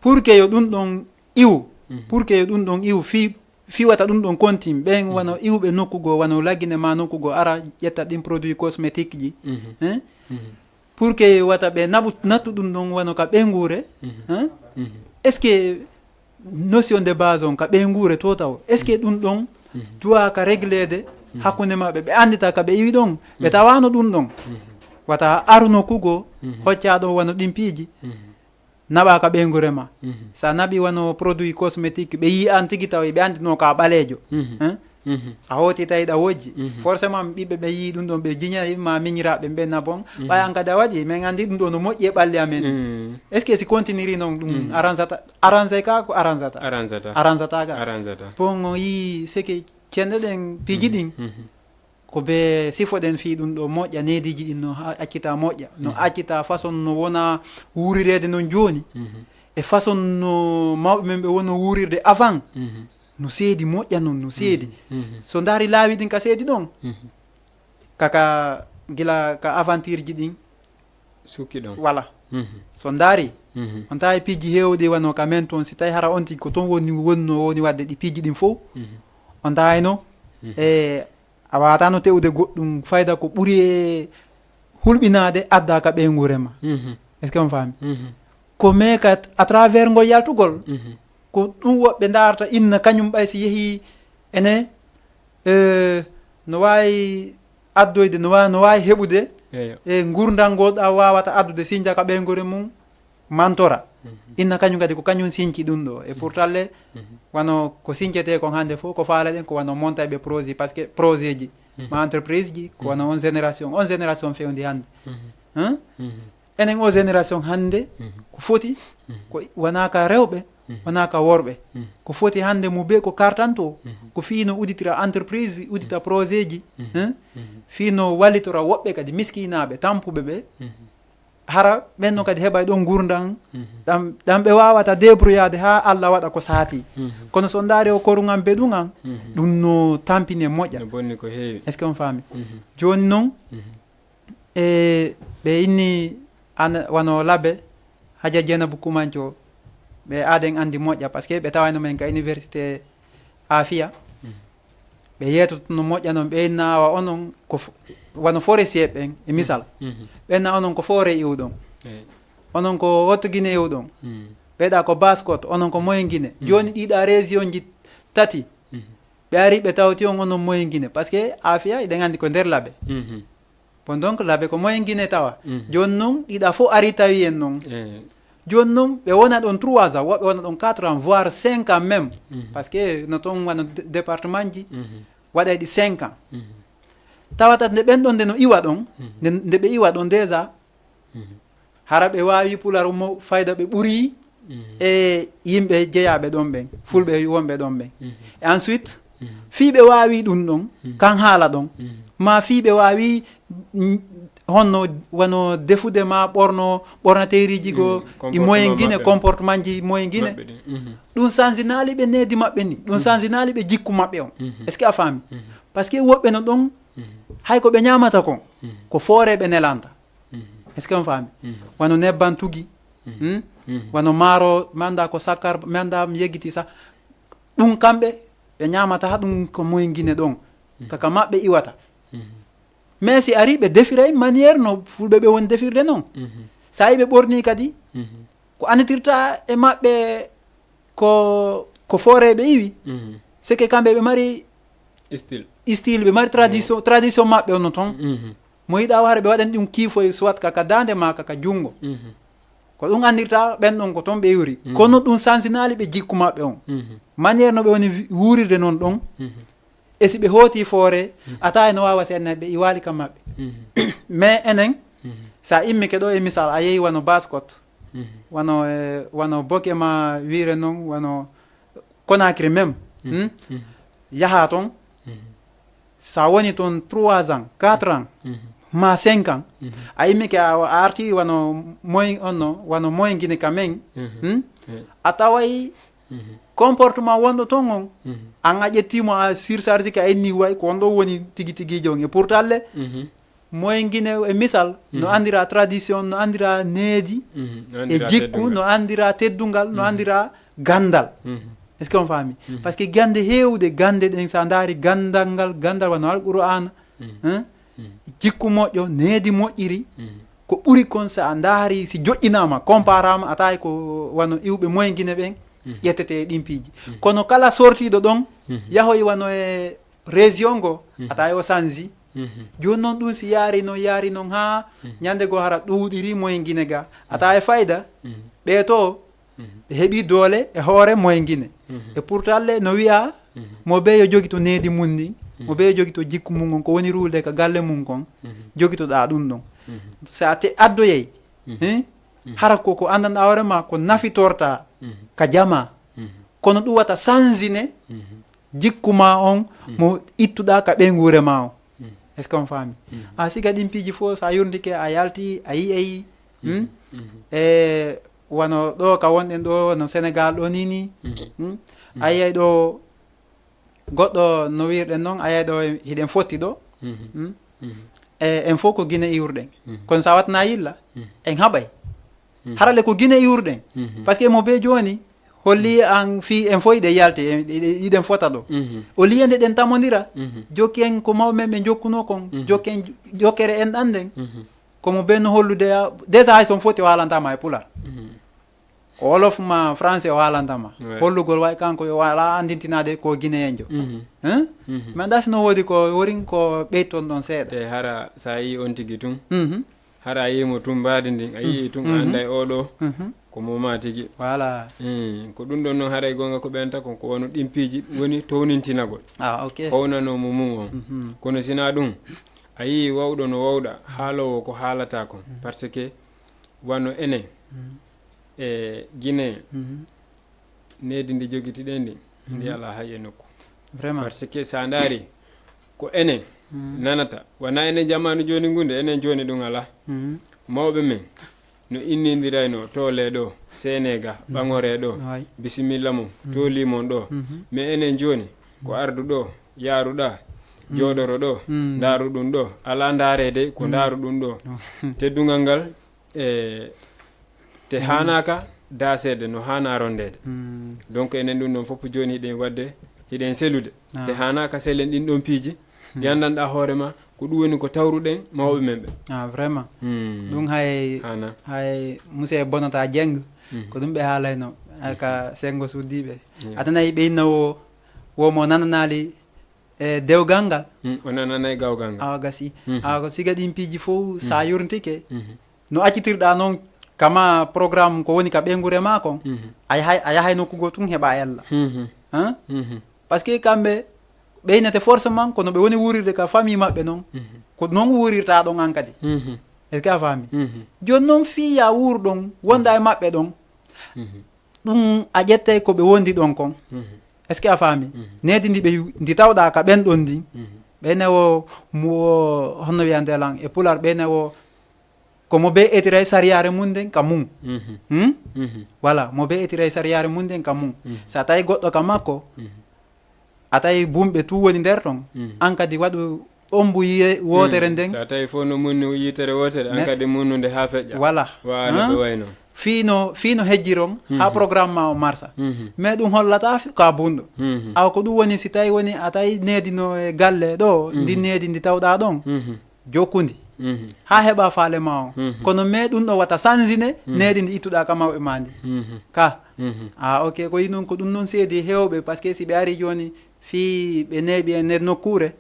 pour que yo ɗum ɗon iwu, pour que yo ɗum ɗon iwu fii Fii wata ɗum ɗon kontin ɓen wano iwɓe nokku goo, wano laggine ma nokku goo, ara ƴetta ɗin produit cosmétique ji. Hein? Pour que wata ɓe naɓu nattu ɗum ɗon wano ka ɓeynguure. Hein? Est-ce que notion de base on ka ɓeynguure to taw, est-ce que ɗum ɗon duwa ka régleede hakkunde maɓɓe? Ɓe anndita ka ɓe iwi ɗon, ɓe tawano ɗum ɗon. Wata aru nokku goo hocca ɗon wano ɗin piiji, naɓa ka ɓeynguure ma. Sa naɓi wano produit cosmétique, ɓe yi an tigi taw ɓe anndino ka ɓaleejo. Hein? A hooti tawi ɗa wojji. Forcément ɓiɓɓe ɓe yi ɗum ɗon, ɓe jiñay ma miñiraaɓe ɓe na bon. Ɓay an kadi a waɗi, min anndi ɗum ɗo no moƴƴi e ɓalli amen. Est-ce que si continiri noon ɗum arrangeata? Arrange ka ko arrangeata? Arrangeata. Arrangeata ka. Arrangeata. Bon, o yi seke cende ɗen piiji ɗin. Ko be sifoɗen fii ɗum ɗo moƴƴa, neediiji ɗin no ha-, accita moƴƴa. No accita façon no wona wuurireede non jooni. E façon no mawɓe men ɓe wono wuurirde avant. No seedi moƴƴa non, no seedi. So ndaari laawi ɗin ka seedi ɗon. Kaka gila ka aventure ji ɗin. Sukki ɗon. Voilà. So ndaari, on tawi piiji heewɗi wano ka men toon, si tawi hara on tigi ko toon woni, wonno woni waɗde ɗi piiji ɗin fof, on tawayno, e, a waawata no te'ude goɗɗum fayda ko ɓuri e hulɓinaade adda ka ɓeynguure ma. Est-ce que on faami? Ko mais ka à travers ngol yaltugol, ko ɗum woɓɓe ndaarata inna kañum ɓay si yehi ene, eh, no waawi addoyde, no waawi, no waawi heɓude Eyo. e ngurndan ngol ɗa waawata addude sinja ka ɓeynguure mum mantora. Inna kañum kadi ko kañum sinci ɗum ɗo. E pourtant le, wano ko sincetee kon hannde fof, ko faaleɗen ko wano montayɓe projet, parce que projet ji, ma entreprise ji, ko wano on génération, on génération fewndi hannde. Hein? Enen o génération hannde, ko foti, ko wonaa ka rewɓe, wonaa ka worɓe. Ko foti hannde mo be ko kartanto, ko fii no uditira entreprise, udita projet ji, hein? Fii no wallitora woɓɓe kadi miskinaaɓe, tampuɓe ɓe. Hara ɓen no kadi heɓay ɗon ngurndan, ɗam, ɗam ɓe waawata débrouillade haa Allah waɗa ko saati. Kono so ndaari o korungan be ɗum an, ɗum no tampine moƴƴa. No bonni ko heewi. Est-ce que on faami? Jooni noon, e ɓe inni an, wano Labe, Haja Jeenabu Kumanco, ɓe aaden anndi moƴƴa, parce que ɓe tawayno men ka université Afia. Ɓe yeetoto no moƴƴa noon, ɓe inna awa onon ko f-, wano forestier ɓen, e misal. Ɓe inna onon ko foore iwɗon. Eyi. Onon ko Haute Guinée iwɗon. Ɓe ɗa ko Basse-Côte, onon ko Moyen Guinée. Jooni ɗiɗa région ji tati, ɓe ari ɓe tawti on onon Moyen Guinée, parce que Afia, eɗen anndi ko nder Labe. Bon, donc, Labe ko Moyen Guinée tawa. Jooni noon, ɗiɗa fof ari tawi en noon. Eyi. Jooni noon, ɓe wona ɗon trois ans, woɓɓe wona ɗon quatre ans, voire cinq ans même. Parce que no toon wano dé-, département ji, waɗay ɗi cinq ans. Tawata nde ɓen ɗon nde no iwa ɗon, nde, nde ɓe iwa ɗon déjà, hara ɓe waawi pular mo fayda ɓe ɓuri e yimɓe jeyaaɓe ɗon ɓen, fulɓe wonɓe ɗon ɓen. E ensuite, fii ɓe waawi ɗum ɗon, kan haala ɗon, ma fii ɓe waawi, mm, honno wano defude ma ɓorno, ɓornateeriji go, ɗi Moyen Guinée, comportement ji Moyen Guinée. Ɗum sanzinaali ɓe needi maɓɓe ni, ɗum sanzinaali ɓe jikku maɓɓe on. Est-ce que a faami? Parce que woɓɓe no ɗon, hay ko ɓe ñaamata kon, ko foore ɓe nelanta. Est-ce que on faami? Wano nebban tugi, hmm? Wano maaro, manda ko sakkar, manda mi yeggiti sa. Ɗum kamɓe, ɓe ñaamata ɗum ko Moyen Guinée ɗon. Kaka maɓɓe iwata. Mais si ari ɓe defiray manière no fulɓe ɓe woni defirde noon. Sa yi ɓe ɓorni kadi, ko annitirta e maɓɓe ko, ko foore ɓe iwi. C'est que kamɓe ɓe mari Style. Style, ɓe mari tradition, tradition maɓɓe on no toon. Mo yiɗa wara ɓe waɗani ɗum kiifoy soit ka, ka daande ma ka, ka junngo. Ko ɗum anndirta ɓen ɗon ko toon ɓe iwri. Kono ɗum sansinaali ɓe jikku maɓɓe on. Manière no ɓe woni wi-, wuurirde noon ɗon. E si ɓe hooti foore, a tawa no waawa seenne ɓe iwaali ka maɓɓe. Mais enen, sa immike ɗo e misal, a yehi wano Basse-Côte, wano, eh, wano Boke ma wiire noon, wano Conakry même, hmm? Yaha toon, sa woni toon trois ans, quatre ans, ma cinq ans, a immike a, a arti wano Moyen, onno, wano Moyen Guinée quand même, hmm? A taway comportement wonɗo toon on, an a ƴetti mo a surcharge ka inni way ko on ɗo woni tigi tigi jon. E pourtant le, Moyen Guinée e misal, no anndira tradition, no anndira needi, e jikku, no anndira teddungal, no anndira ganndal. Est-ce que on faami? Parce que gannde heewɗe, gannde ɗen, so a ndaari ganndal ngal, ganndal wano Alqur'aana, hein? Jikku moƴƴo, needi moƴƴiri, ko ɓuri kon so a ndaari, si joƴƴinaama, comparaama, a tawi ko wano iwɓe moyen Guinée ɓen, ƴettete e ɗin piiji. Kono kala sortiiɗo ɗon, yahoy wano e région ngo, a tawi o sanji. Jooni noon ɗum si yaari noon, yaari noon haa ñande goo hara ɗuuɗiri moyen Guinée ga. A tawi fayda, ɓee to, ɓe heɓi doole e hoore moyen Guinée. E pourtant le no wiya, mo bee yo jogito needi mum ndin, mo bee yo jogito jikku mum on, ko woni ruulde ka galle mum kon, jogitoɗaa ɗum ɗon. So a te-, addoyay, hein? Hara ko, ko anndanɗaa hoore ma, ko nafitorta ka jama. Kono ɗum wata sanjine jikku ma on, mo ittuɗaa ka ɓeynguure ma on. Est-ce que on faami? A siga ɗin piiji fof, so a yurndike, a yalti, a yi'ay, hmm? E wano ɗo ka wonɗen ɗo, no Sénégal ɗo ni ni, hmm? A yi'ay ɗo goɗɗo no wirɗen noon, a yi'ay ɗo hiɗen fotti ɗo. Hmm? E en fof ko Guinée iwruɗen. Kono so a watna yilla, en haɓay. Harale ko Guinée iwruɗen. Parce que mo bee jooni, holli an fii en fof iɗen yalti, e, e, iɗen fota ɗo. O liya nde ɗen tamondira, jokki en ko mawɓe men ɓe jokkunoo kon, jokki en, jokkere en ɗan nden. Ko mo bee no hollude, a, déjà hay so on foti o haalanta ma e pular. Ko wolof ma français o haalanta ma. Ouais. Hollugol way kanko yo wala anndintinaade ko Guinéen jo. Hein? Mais ɗa si no woodi ko worin ko ɓeyton ɗon seeɗa. Te hara sa yi on tigi tun. Hara a yii mo tun mbaadi ndin, a yii tun, a annday oo ɗoo, ko mo maa tigi. Voilà. Ii, ko ɗum ɗon noon haray goonga ko ɓeynata kon, ko wano ɗin piiji woni townintinagol. Ah, ok. Hownanoo mo mum on. Kono sinaa ɗum, a yii wawɗo no wawɗa, haaloowo ko haalata kon. Parce que wano enen, e Guinée, needi ndi jogitiɗen ndi, ndi alaa hay e nokku. Vraiment. Parce que sa ndaari, ko enen nanata. Wona enen jamaanu jooni ngu nde, enen jooni ɗum alaa. Mawɓe men no innindirayno, toolee ɗo, seenee ga, ɓaŋoree ɗo, bisimilla mon, toolii mon ɗo. Mais enen jooni, ko ardu ɗo, yaaruɗaa, jooɗoro ɗo, ndaaru ɗum ɗo. Alaa ndaareede, ko ndaaru ɗum ɗo. Teddungal ngal, e te haanaaka daaseede no haanaa ronndeede. Donc, enen ɗum ɗon fof jooni hiɗen waɗde, hiɗen selude. Te haanaaka selen ɗin ɗon piiji, nganndanɗaa hoore ma, ko ɗum woni ko tawruɗen mawɓe men ɓe. Ah, vraiment. Ɗum hay, hay monsieur Bonata Dieng, ko ɗum ɓe haalayno, ay ka senngo suddiiɓe. A tanay ɓe inna wo, wo mo nananaali e dewgal ngal. O nananay gawgal ngal. Awa gasi. Awa ko siga ɗin piiji fof, sa yurntike, no accitirɗa noon kama programme ko woni ka ɓeynguure ma kon, a yahay, a yahay nokku goo tun heɓa ella. Hein? Parce que kamɓe ɓeynete forcément kono ɓe woni wuurirde ka famille maɓɓe noon, ko noon wuurirta ɗon an kadi. Est-ce que a faami? Jooni noon fii ya wuur ɗon, wonda e maɓɓe ɗon, ɗum a ƴettay ko ɓe wondi ɗon kon. Est-ce que a faami? Needi ndi ɓe, ndi tawɗa ka ɓen ɗon ndin, ɓeyne wo, mo, honno wiyante lan e pular, ɓeyne wo, ko mo be etira e sariyaare mum nden ka mum. Hmm? Voilà, mo be etira e sariyaare mum nden ka mum. Sa tawi goɗɗo ka makko, a tawi bumɓe tu woni nder ton. An kadi waɗu ombu yiye wootere nden. Sa tawi fof no munnu yitere wootere, an kadi munnude haa feƴƴa. Voilà. Wa no ɓe wayno. Fii no, fii no hejjiron haa programme ma o marsa. Mais ɗum hollata fi-, ka bunɗo. Awa ko ɗum woni si tawi woni a tawi needi no e galle ɗo, ndi needi ndi tawɗa ɗon, jokkundi. Haa heɓa faale ma on. Kono mais ɗum ɗo wata sanjine needi ndi ittuɗa ka mawɓe ma ndi. Ka. Ah, ok, ko yi noon, ko ɗum noon seedi hewɓe, parce que si ɓe ari jooni fii ɓe neeɓi e nder nokkuure,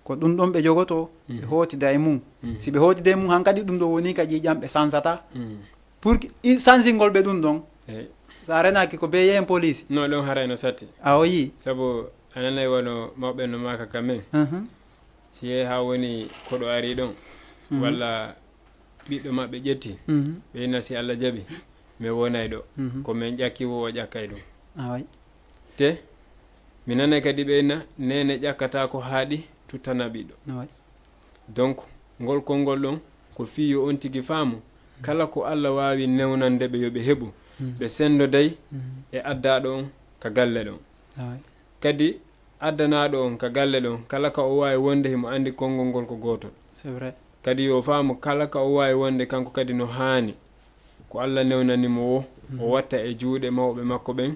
ko ɗum ɗon ɓe jogoto, ɓe hootida e mum. Si ɓe hootida e mum, hankadi ɗum ɗo woni ka ƴiiƴam ɓe sansata. Pour que i-, sansingol ɓe ɗum ɗon, sa renaki ko be yehen police. No ɗon haray no satti. A o yi. Sabu a nanay wano mawɓe no maaka ka men. Si yehii haa woni koɗo ari ɗon, walla ɓiɗɗo maɓɓe ƴetti, ɓe inna si Allah jaɓi, mi wonay ɗo. Ko men ƴakki wo o ƴakkay ɗum. Away. Te, mi nanay kadi ɓe inna, neene ƴakkata ko haaɗi tuttana ɓiɗɗo. Away. Donc, ngol konngol ɗon, ko fii yo on tigi faamu, kala ko Allah waawi newnande ɓe yo ɓe heɓu, ɓe senndoday e addaaɗo on ka galle ɗon. Away. Kadi, addanaaɗo on ka galle ɗon, kala ka o waawi wonde himo anndi konngol ngol ko gootol. C'est vrai. Kadi yo faamu kala ka o waawi wonde kanko kadi no haani ko Allah newnani mo wo, o watta e juuɗe mawɓe makko ɓen,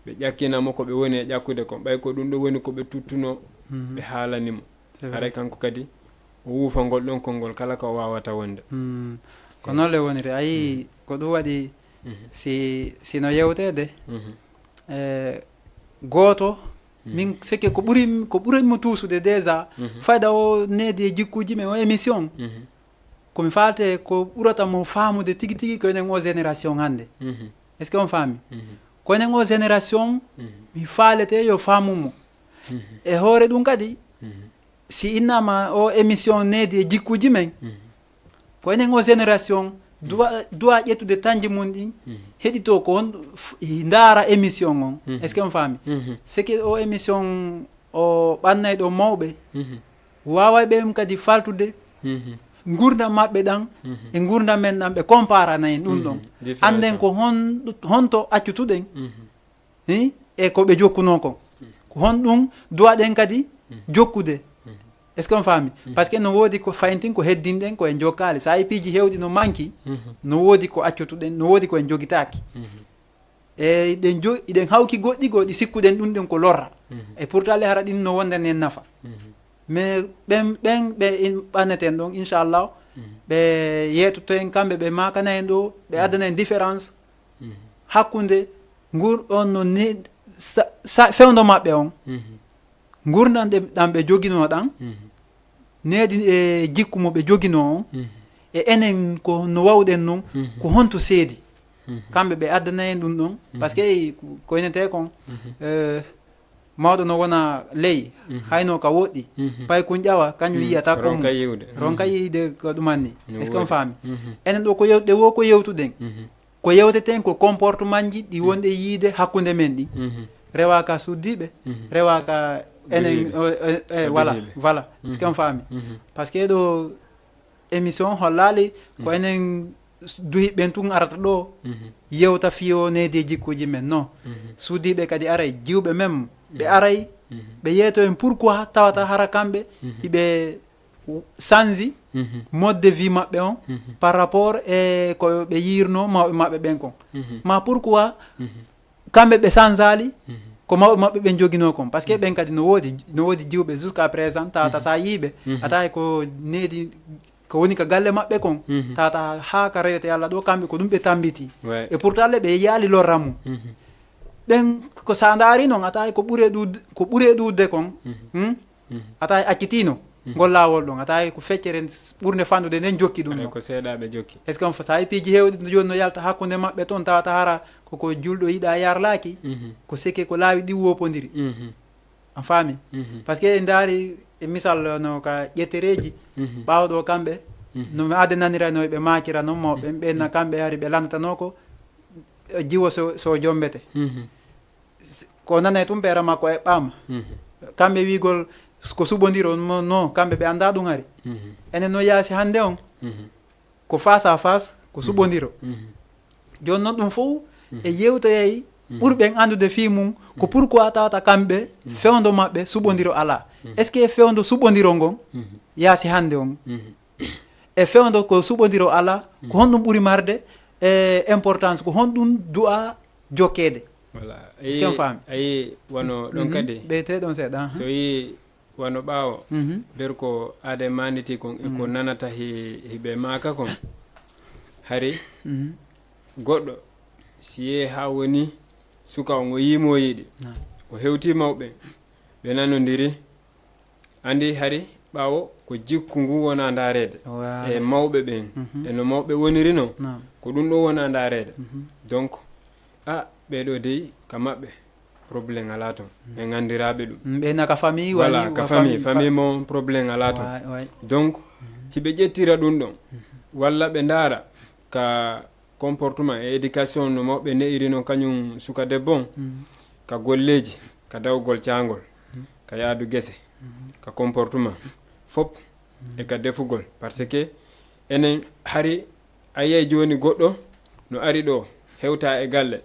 ɓe ƴakkina mo ko ɓe woni e ƴakkude kon, ɓay ko ɗum ɗo woni ko ɓe tuttuno, ɓe haalani mo. Haray kanko kadi o wuufa ngol ɗon konngol kala ko o waawata wonde. Ko noon le woniri, a yii, ko ɗum waɗi si sino yewteede e gooto, min seke ko ɓuri ko ɓuri mo tuusude déjà, fayda o needi e jikkuuji men o émission, ko mi faalete ko ɓurata mo faamude tigi tigi ko enen o génération hannde. Est-ce que on faami? Ko enen o génération mi faalete yo faamu mo. E hoore ɗum kadi, si innama o émission needi e jikkuuji men, ko enen o génération duwa duwa ƴettude tanji mum ɗin, heɗito ko on ndaara émission on. Est-ce que on faami? Seke o émission o ɓannay ɗo mawɓe, waaway ɓe kadi faltude ngurdam maɓɓe ɗan e ngurdam men ɗan, ɓe comparana en ɗum ɗon. Annden ko hon honto accutuɗen e ko ɓe jokkunoo kon. Ko hon ɗum duwaɗen kadi jokkude? Est-ce que on faami? Parce que no woodi ko fayntin ko heddinɗen ko en jokkaali, so a yi piiji heewɗi no manki, no woodi ko accutuɗen, no woodi ko en jogitaaki. E iɗen jo iɗen hawki goɗɗi goo ɗi sikkuɗen ɗum ɗen ko lorra. E pourtant le hara ɗin no wonda nen nafa. Mais ɓen ɓen ɓe ɓanneten ɗon inchallah, ɓe yeetoto en kamɓe, ɓe maakana en ɗo, ɓe addana en différence hakkunde ngur on no ni sa fewndo maɓɓe on, ngurdan ɗe ɗan ɓe joginoo ɗan, needi e jikku mo ɓe joginoo on, e enen ko no wawɗen non, ko honto seedi kamɓe ɓe addana en ɗum ɗon? Parce que ko inetee kon, mawɗo no wona ley, hayno ka woɗɗi, pay kun ƴawa kañum yiyata ko mum, ronka yiide ko ɗumanni. Est-ce que on faami? Enen ɗo ko yewtuɗe wo ko yewtuɗen, ko yewteten ko comportement ji ɗi wonɗe yiide hakkunde men ɗi, rewa ka suddiiɓe, rewa ka enen. Voilà, voilà. Est-ce que on faami? Parce que ɗo émission hollaali ko enen duhiɓe ɓen tun arata ɗo yewta fiyo needi e jikkuuji men. Non, suddiiɓe kadi aray, jiwɓe men ɓe aray, ɓe yeeto en pourquoi tawata hara kamɓe hiɓe sanji mode de vie maɓɓe on par rapport e ko ɓe yiirno mawɓe maɓɓe ɓen kon. Ma pourquoi kamɓe ɓe sanjali ko mawɓe maɓɓe ɓen joginoo kon? Parce que ɓen kadi no woodi, no woodi jiwɓe jusqu'à présent tawata sa yiiɓe, a tawi ko needi ko woni ka galle maɓɓe kon, tawata haa ka reyote Yalla ɗo kamɓe ko ɗum ɓe tambiti. E pourtant le ɓe yaali lorra mum. Ɓen ko sa ndaari non a tawi ko ɓure ɗuuɗde, ko ɓure ɗuuɗde kon, a tawi accitino ngol laawol ɗon, a tawi ko feccere ɓurnde fanɗude nden jokki ɗum ɗon. Ko seeɗa ɓe jokki. Est-ce que on sa yi piiji heewɗi jooni no yalta hakkunde maɓɓe ton, tawata hara koko julɗo yiɗa yarlaaki, ko seke ko laawi ɗi wopondiri. A faami? Parce que en ndaari e misal no ka ƴettereeji ɓaawo ɗo kamɓe, no mi adananira no ɓe maakira non mawɓe ɓen, na kamɓe hari ɓe landatanoo ko jiwo so, so jombete. Ko nanay tun peera makko eɓɓaama. Kamɓe wiigol ko suɓondiro mo, no kamɓe ɓe anndaa ɗum hari. Enen no yaasi hannde on, ko face à face, ko suɓondiro. Jooni noon ɗum fof e yewtoyay ɓurɓen anndude fii mum, ko pourquoi tawata kamɓe fewndo maɓɓe suɓondiro alaa. Est-ce que fewndo suɓondiro ngon yaasi hannde on? E fewndo ko suɓondiro alaa, ko honɗum ɓuri marde e importance, ko honɗum du'a jokkeede? Voilà. Est-ce que on faami? Ayi, wano ɗon kadi. Ɓeyte ɗon seeɗa. So yi wano ɓaawo, ber ko aada e maanditi kon e ko nanata hi, hiɓe maaka kon. Hari goɗɗo, si yee haa woni suka on o yiimo yiɗi, o hewti mawɓe, ɓe nanondiri, Anndi hari ɓaawo ko jikku ngu wona ndaareede e mawɓe ɓen, e no mawɓe woniri non, ko ɗum ɗo wona ndaareede. Donc, a ɓeeɗo dey ka maɓɓe, problème alaa ton. En anndiraaɓe ɗum. Ɓe na ka famille, voilà, wali ka famille, famille mo, problème alaa ton. Donc, hiɓe ƴettira ɗum ɗon, walla ɓe ndaara ka comportement e éducation no mawɓe ne'iri non, kañum suka debbo on, ka golleeji, ka dawgol caangol, ka yaadu gese, ka comportement, fop e ka defugol. Parce que enen hari a yiyay jooni goɗɗo no ari ɗo, hewta e galle,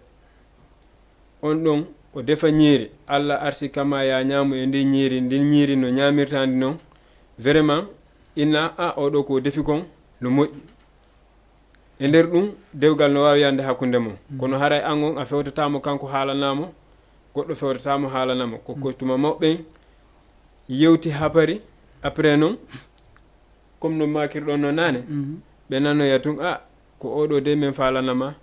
on ɗon o defa ñiiri, Alla arsi kama ya ñaamu e ndin ñiiri, ndin ñiiri no ñaamirtaandi non, vraiment, inna a, o ɗo ko defi kon no moƴƴi. E nder ɗum, dewgal no waawi yande hakkunde mon. Kono haray an on a fewtataa mo kanko, haalanaa mo Goɗɗo fewtata mo haalana mo ko ko tuma mawɓe ɓen yewti habari. Après noon, comme no maakirɗon no naane, ɓe nanoya tun, a, ko oɗo de min faalana ma,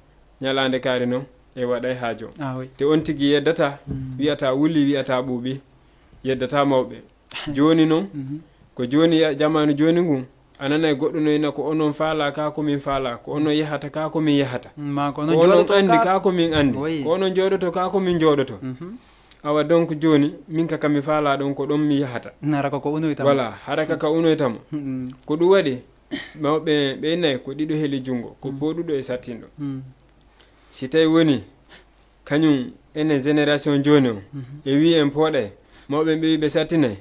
ñalaande kaari noon e waɗay haajo. Ah, oui. Te on tigi yeddata, wiyata wuli, wiyata ɓuuɓi, yeddata mawɓe. Jooni noon, ko jooni ya- jamaanu jooni ngun, a nanay goɗɗo no ina ko onon faala ka ko min faala, ko onon yahata ka ko min yahata. Ma ko Ko non onon jooɗoto anndi ka. Ka ko min anndi, Oui. Ko onon jooɗoto ka ko min jooɗoto. Mhm. Awa donc jooni, min ka ka mi faala ɗon, ko ɗon mi yahata. Nara ko ko unoyta. Voilà, hara ka ka unoyta mo. Mm. Ko ɗum waɗi, mawɓe ɓe nayi ko ɗiɗo heli junngo, ko pooɗuɗo e sattinɗo. Mm. Si tawi woni kañum enen génération jooni o, e wi en pooɗay, mawɓe ɓe wi ɓe sattinay,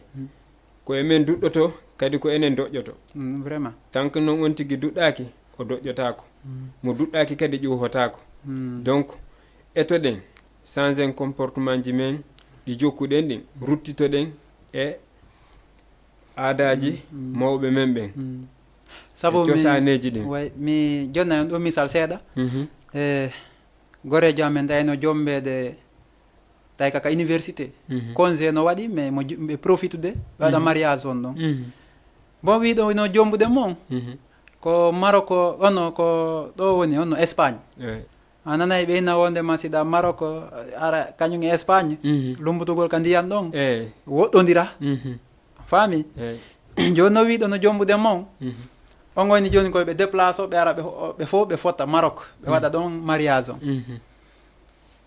ko e men duɗɗoto, kadi ko enen doƴƴoto. Mm, vraiment. Tant que noon on tigi duɗɗaaki, o doƴƴotaako. Mo duɗɗaaki kadi ƴuuhotaako. Mm. Donc, etoɗen, changen comportement ji men, ɗi jokkuɗen ɗin, ruttitoɗen e aadaaji mawɓe men ɓen. Mm. Sabu E mi- cosaaneeji ɗin. Way, mi jonna on ɗo misal seeɗa. Mhm. E goreejo amen tawi no jombeede, tawi kaka université. Mhm. Congé no waɗi, mais mo ju- ɓe profitude, ɓe waɗa Mhm. mariage on ɗon. Mhm. Bon, wiɗo no jombude mo on. Mhm. Ko Maroc, ono ko ɗo woni, ono Espagne. Eyi. A nanay ɓe ina wonde ma siɗa Maroc, ara kañum e Espagne. Mhm. Lumbutugol ka ndiyan ɗon. Eyi. Woɗɗondira. Mhm. Faami? Eyi. Jooni no wiɗo no jombude mo on. Mhm. On woni jooni koye ɓe déplace o, ɓe ara ɓe ho- ɓe fof ɓe fotta Maroc. Ɓe waɗa ɗon mariage on. Mhm.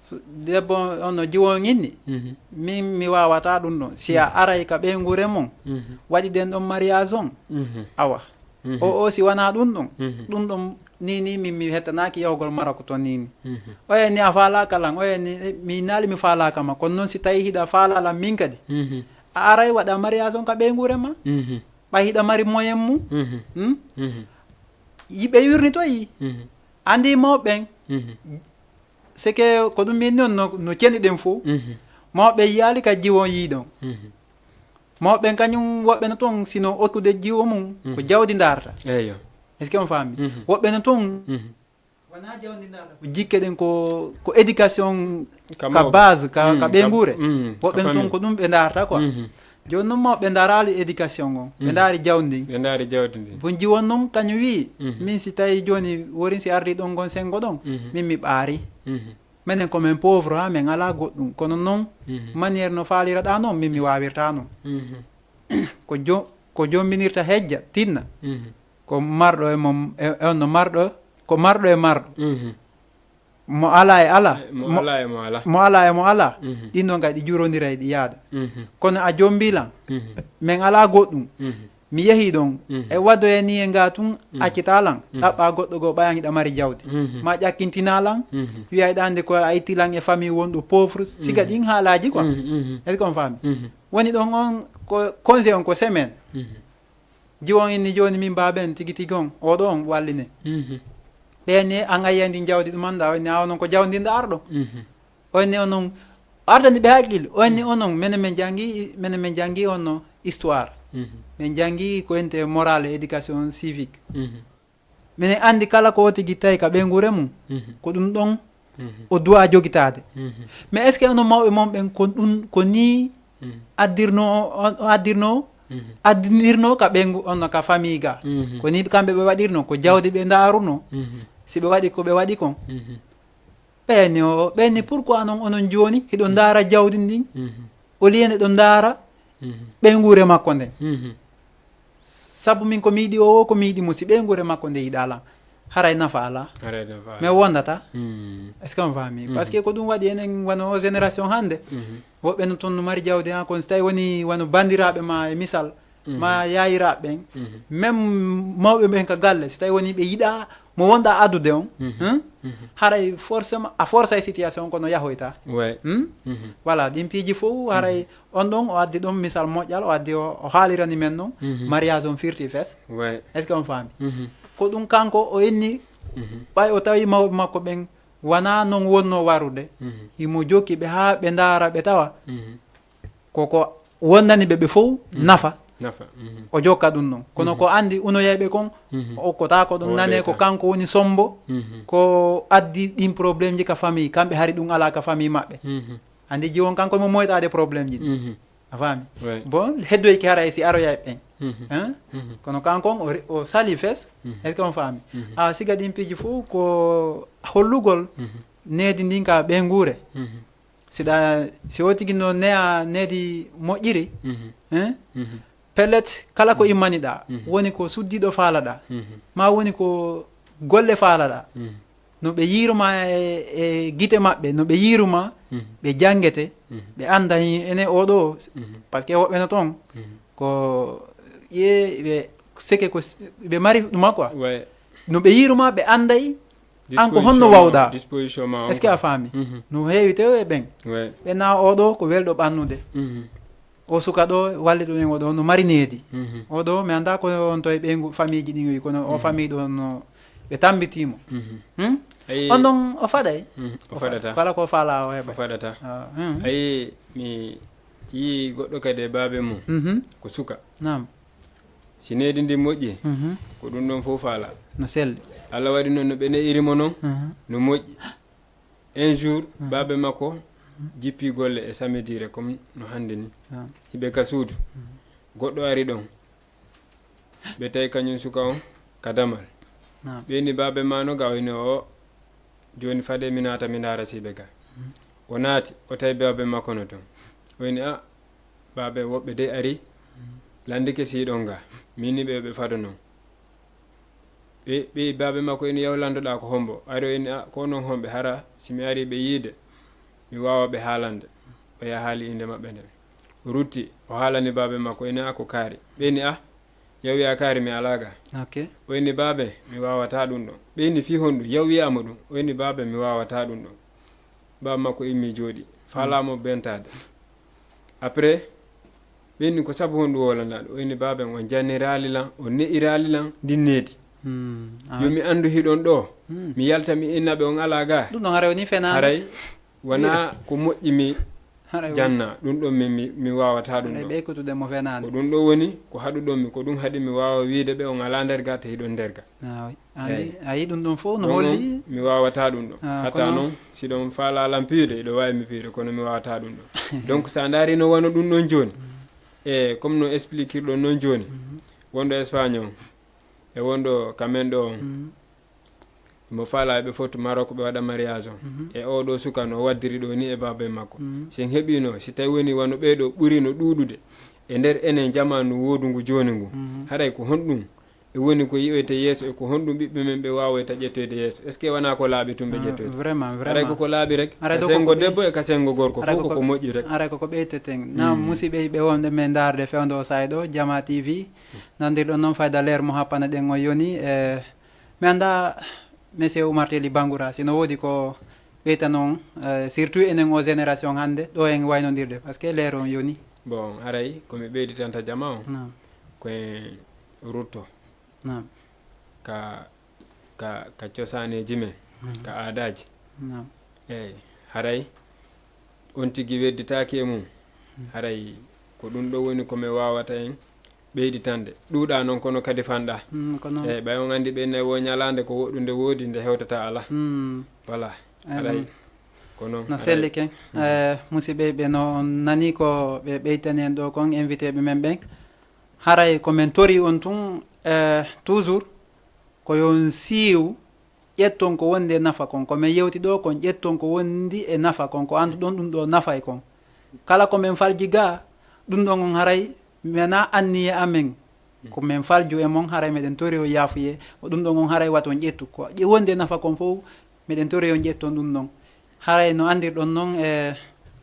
So debbo on no jiwo on inni, Mhm. min mi wawata ɗum ɗon. Si a aray ka ɓeynguure mon, Mhm. waɗi ɗen ɗon mariage on. Mhm. Awa. Mhm. O, o si wona ɗum ɗon, Mhm. ɗum ɗon ni, ni min mi hettanaaki yahugol Maroc ton ni, ni. Mhm. Oya ni a faalaaka lan, oya ni, eh, mi naali mi faalaaka ma, kono noon si tawi hiɗa faala lan min kadi, Mhm. a aray waɗa mariage on ka ɓeynguure ma, Mhm. ɓay hiɗa mari moyen mum. Mhm. Hmm? Mhm. Yiɓe wirnitoyi. Mhm. Andi mawɓe ɓen, Mhm. c'est que ko ɗum min noon no, no cendi ɗen fof. Mhm. Mawɓe yiyaali ka jiwon yiiɗon. Mhm. Mawɓe ɓen kañum woɓɓe no toon, sino okkude jiwo mum, ko jawdi ndaarta. Eyo. Est-ce que on faami? Mhm. Woɓɓe no toon, Mhm. wona jawdi ndaarta. Ko jikke ɗen ko, ko éducation Ka ka mawɓe. Base, ka, Mm, ka ka- ɓeynguure. mm, Woɓɓe ka no toon famille. Ko ɗum ɓe ndaarta quoi. Mhm. Jooni noon mawɓe ndaaraali éducation on. Ɓe ndaari jawdi ndin. Ɓe ndaari jawdi ndin. Bon, jiwon noon kañum wii, Mhm. min si tawi jooni worin si ardi ɗon ngon sengo ɗon, Mhm. min mi ɓaari. Mhm. Menen ko men pauvre ha, men alaa goɗɗum. Kono noon, Mhm. manière no faaliraɗa noon, min mi waawirta noon. Mhm. Ko jo-, ko jombinirta hejja, tinna. Mhm. Ko marɗo e mo, e, e on no marɗo, ko marɗo e marɗo. Mhm. Mo alaa e alaa. Mo alaa e mo alaa. Mo alaa e mo alaa. Mhm. Ɗin ɗon kadi ɗi jurondiray ɗi yaada. Mhm. Kono a jombi lan. Mhm. Min alaa goɗɗum. Mhm. Mi yehi ɗon. Mhm. E waddoya ni e nga tun, Mhm. accita lan. Mhm. Ɗaɓɓa goɗɗo goo ɓayan hiɗa mari jawdi. Mhm. Ma ƴakkintina lan. Mhm. Wiya hiɗa andi ko a itti lan e famille wonɗo pauvre. Siga ɗin haalaaji quoi. Mhm, mhm. Est-ce que on faami? Mhm. Woni ɗon on ko conseil on ko semaine. Mhm. Jiwon inni jooni min baaben tigi tigi on, oɗo on walline. Mhm. Ɓen ni an a yiyandi jawdi ɗum annda, on ni a onon ko jawdi ndaarɗo. Mhm. On ni onon ardani ɓe haqqil, on ni onon, menen men jangi, menen men jangi on no histoire. Mhm. Men jangi ko ente morale et éducation civique. Mhm. Menen andi kala ko o tigi tawi ka ɓeynguure mum, mhm, ko ɗum ɗon, mhm, o duwa jogitaade. Mhm. Mais est-ce que onon mawɓe mon ɓen ko ɗum, ko ni, mhm, addirno o, o, o addirno, mhm, addirno ka ɓeyngu on no ka famille ga? Mhm. Ko ni kamɓe ɓe waɗirno, ko jawdi ɓe ndaaruno. Mhm. Si ɓe waɗi ko ɓe waɗi kon. Mhm. Ɓeyni o, ɓeyni pourquoi non onon jooni hiɗo ndaara jawdi ndin? Mhm. Au lieu nde ɗo ndaara, mhm, ɓeynguure makko nden. Mhm. Sabu min ko mi yiɗi o, ko mi yiɗi mo, si ɓeynguure makko nde yiɗa lan, haray nafa ala. Haray nafa ala. Mais wondata. Mhm. Est-ce que on faami? Mhm. Parce que ko ɗum waɗi enen wano génération hannde. Mhm. Woɓɓe no toon no mari jawdi ha kon, si tawi woni wano banndiraaɓe ma e misal, mhm, ma yaayiraaɓe ɓen, mhm, même mawɓe ɓen ka galle, si tawi woni ɓe yiɗa mo wonɗa addude on, mhm, hein? Mhm. Haray forcément, a force e situation kono yahoyta. Ouais. Hmm? Mhm. Voilà, ɗin piiji fof haray, mhm, on ɗon o addi ɗon misal moƴƴal, o addi o, o haalirani men ɗon, mhm, mariage on firti fes. Ouais. Est-ce que on faami? Mhm. Ko ɗum kanko o inni, mhm, ɓay o tawi mawɓe makko ɓen wona non wonno warude, mhm, himo jokki ɓe haa ɓe ndaara ɓe tawa, mhm, koko wondani ɓe ɓe fof, mhm, nafa. Nafa. Mhm. O jokka ɗum ɗon. Kono, mhm, ko andi unoyayɓe kon, mhm, o okkota ko ɗum. O nane ko oɗoyta. Kanko woni sombo, mhm, ko addi ɗin problème ji ka famille, kamɓe hari ɗum ala ka famille maɓɓe. Mhm. Andi jiwon kanko mo moytaade problème ji ɗi. A faami? Bon, heddoyki haray si aroya e ɓen. Hein? Kono kanko on o re- o sali fes. Est-ce que on faami? A siga ɗin piiji fof ko hollugol needi ndin ka ɓeynguure. Siɗa si o tigi no neya needi moƴƴiri, hein? Pellet, kala ko immaniɗa, woni ko suddiɗo faalaɗa, ma woni ko golle faalaɗa, no ɓe yiiruma e, e gite maɓɓe, no ɓe yiiruma, ɓe janngete, ɓe annda hi- ene oɗo, parce que woɓɓe no toon, ko ƴe ɓe seke ko s- ɓe mari ɗuma quoi. No ɓe yiiruma, ɓe annday an ko honno wawɗa. Est-ce que a faami? No heewi tew e ɓen. Ɓe na oɗo ko welɗo ɓannude. O suka ɗo, walliɗo en o ɗo, no mari needi. O ɗo, mi annda ko on to e ɓeyngu famille ji ɗin, kono o famille ɗo no ɓe tambitiimo. Hmm? On ɗon o faɗay? O faɗata. Kala ko faala o heɓa. O faɗata. Ayi, mi yii goɗɗo kadi e baabe mum. Ko suka. Naam. Si needi ndin moƴƴi, ko ɗum ɗon fof faala. No selli. Allah waɗi noon no ɓe ne'iri mo noon, no moƴƴi. Un jour, baabe makko jippi golle e samediire comme no hannde ni. Hiɓe ka suudu. Goɗɗo ari ɗon. Ɓe tawi kañum suka on ka damal. Ɓeyni baabe ma no ga o ino o, jooni fade mi naata mi ndaara si ɓe ga. O naati, o tawi baabe makko no ton. O ini, "A, baabe, woɓɓe dey ari, lanndike si ɗon ga. Min ni ɓe, ɓe fado non." Ɓe, ɓe baabe makko ini, "Yaw landoɗaa ko hombo?" Ari o ini, "A, ko non homɓe, hara si mi ari ɓe yiide, mi waawa ɓe haalande." O yaha haali innde maɓɓe nden. O rutti, o haalani baabe makko, ini, "A, ko kaari." Ɓe ini, "A, yaw wi'a kaari mi alaa ga." O ini, "Baabe, mi waawataa ɗum ɗon." Ɓe ini, "Fii honɗum? Yaw wi'a mo ɗum." O ini, "Baabe, mi waawataa ɗum ɗon." Baabe makko immi jooɗi. Faalaa mo bentaade. Après, ɓe inni, "Ko sabu honɗum wowlanaa ɗum?" O inni, "Baaben, on janniraali lan, on ne'iraali lan ndin needi. Yo mi anndu hiɗon ɗo, mi yalta mi inna ɓe on alaa ga." Ɗum ɗon haray woni fenaande. Haray wanaa ko moƴƴi mi janna. Ɗum ɗon mi, mi, mi waawataa ɗum ɗon. Ɓe ekkutude mo fenaande. Ko ɗum ɗon woni ko haɗuɗon mi, ko ɗum haɗi mi waawa wiide ɓe on alaa nder ga te hiɗon nder ga. Andi, a yi ɗum ɗon fof no holli. Mi waawataa ɗum ɗon. Hatta noon, si ɗon faalaa lan piide, iɗo waawi mi piide, kono mi waawataa ɗum ɗon. Donc, so a ndaari no wano ɗum ɗon jooni, e comme no expliquirɗon noon jooni, wonɗo Espagne on, e wonɗo ka men ɗo on, mo faalaa ɓe fof to Maroc ɓe waɗa mariage on. E oo ɗoo suka no waddiri ɗoo ni e baaba e makko. Si en heɓiino, si tawi woni wano ɓee ɗoo ɓurino ɗuuɗude e nder enen jamaanu woodungu jooni ngu, haray ko honɗum e woni ko yi'oyta yeeso e ko honɗum ɓiɓɓe men ɓe waawoyta ƴettoyde yeeso? Est-ce que wanaa ko laaɓi tun ɓe ƴettoyta? Vraiment, vraiment. Haray ko ko laaɓi rek. Ka senngo debbo e ka senngo gorko fof ko ko moƴƴi rek. Haray ko ko ɓeyteten. Naam, musiɓɓe yiɓɓe wonɓe men ndaarde fewndo o saay ɗo, Jama T V. Nandirɗon noon fayda leer mo happana ɗen o yoni. E, mi annda, Monsieur Oumar Telli Bangoura, si no woodi ko ɓeyta noon, e, surtout enen o génération hannde, ɗo en waynondirde, parce que leer on yoni. Bon, haray ko mi ɓeyditanta jama on, ko en rutto ka, ka, ka cosaaneeji men, ka aadaaji. Eey, haray on tigi wedditaaki e mum. Haray ko ɗum ɗo woni ko mi waawata en ɓeyditande. Ɗuuɗaa noon, kono kadi fanɗaa. Eey, ɓay on anndi ɓe nayi wo ñalaande ko woɗɗunde woodi, nde hewtata alaa. Voilà. Haray ko noon. No selli ken. Eh, musiɓɓe, ɓe no on nani ko ɓe ɓeytani en ɗo kon, invité ɓe men ɓen. Haray ko men tori on tun, eh, toujours, ko yo on siiw, ƴetton ko wondi e nafa kon. Ko men yewti ɗo kon, ƴetton ko wondi e nafa kon, ko annduɗon ɗum ɗo nafa e kon. Kala ko men falji ga, ɗum ɗon on haray mena anniye amen. Ko men falju e mon, haray meɗen tori o yaafuye. Ko ɗum ɗon on haray waton ƴettu. Ko ƴe-, wondi e nafa kon fof, meɗen tori on ƴetton ɗum ɗon. Haray no anndirɗon noon, e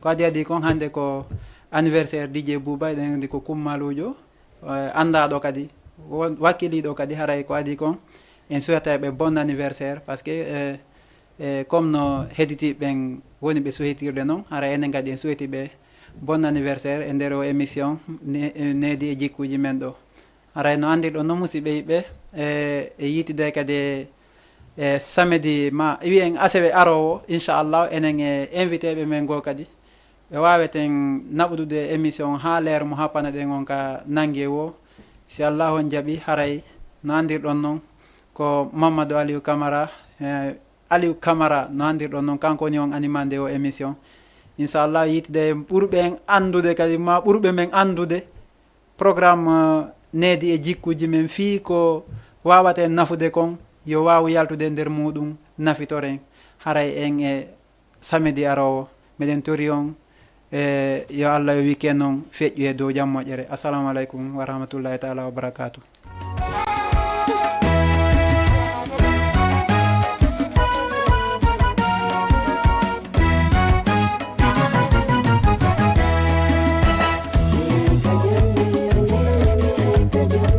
ko adi adi kon hannde ko anniversaire D J Bouba, eɗen anndi ko kummaluujo, eh, anndaaɗo kadi, won-, wakkiliiɗo kadi, haray ko adi kon, en suwata ɓe bon anniversaire, parce que, eh, eh, comme no hedditiiɓe ɓen woni ɓe suhetirde noon, haray enen kadi en suweti ɓe bon anniversaire e nder o émission ne-, needi e jikkuuji men ɗo. Haray no anndirɗon noon, musiɓɓe yiɓɓe, e, e yiitide kadi e, e samedi ma, wiyen asewe aroowo, inchallah, enen e invité ɓe men goo kadi. Ɓe waaweten naɓudude émission haa leer mo happana ɗen on ka nannge woo. Si Allahu on jaɓi, haray no anndirɗon noon ko Mamadou Aliou Camara, e, Aliou Camara no anndirɗon noon, kanko woni on animande o émission. Inchallah, yiɗde ɓurɓe en anndude, kadi ma ɓurɓe men anndude programme, eh, needi e jikkuuji men, fii ko waawata en nafude kon, yo waawu yaltude nder muuɗum, nafitoren. Haray en e samedi aroowo, meɗen tori on, e yo Allah yo weekend on feƴƴu e dow jam moƴƴere. Assalamu aleykum wa rahmatullahi taala wa barakatuh.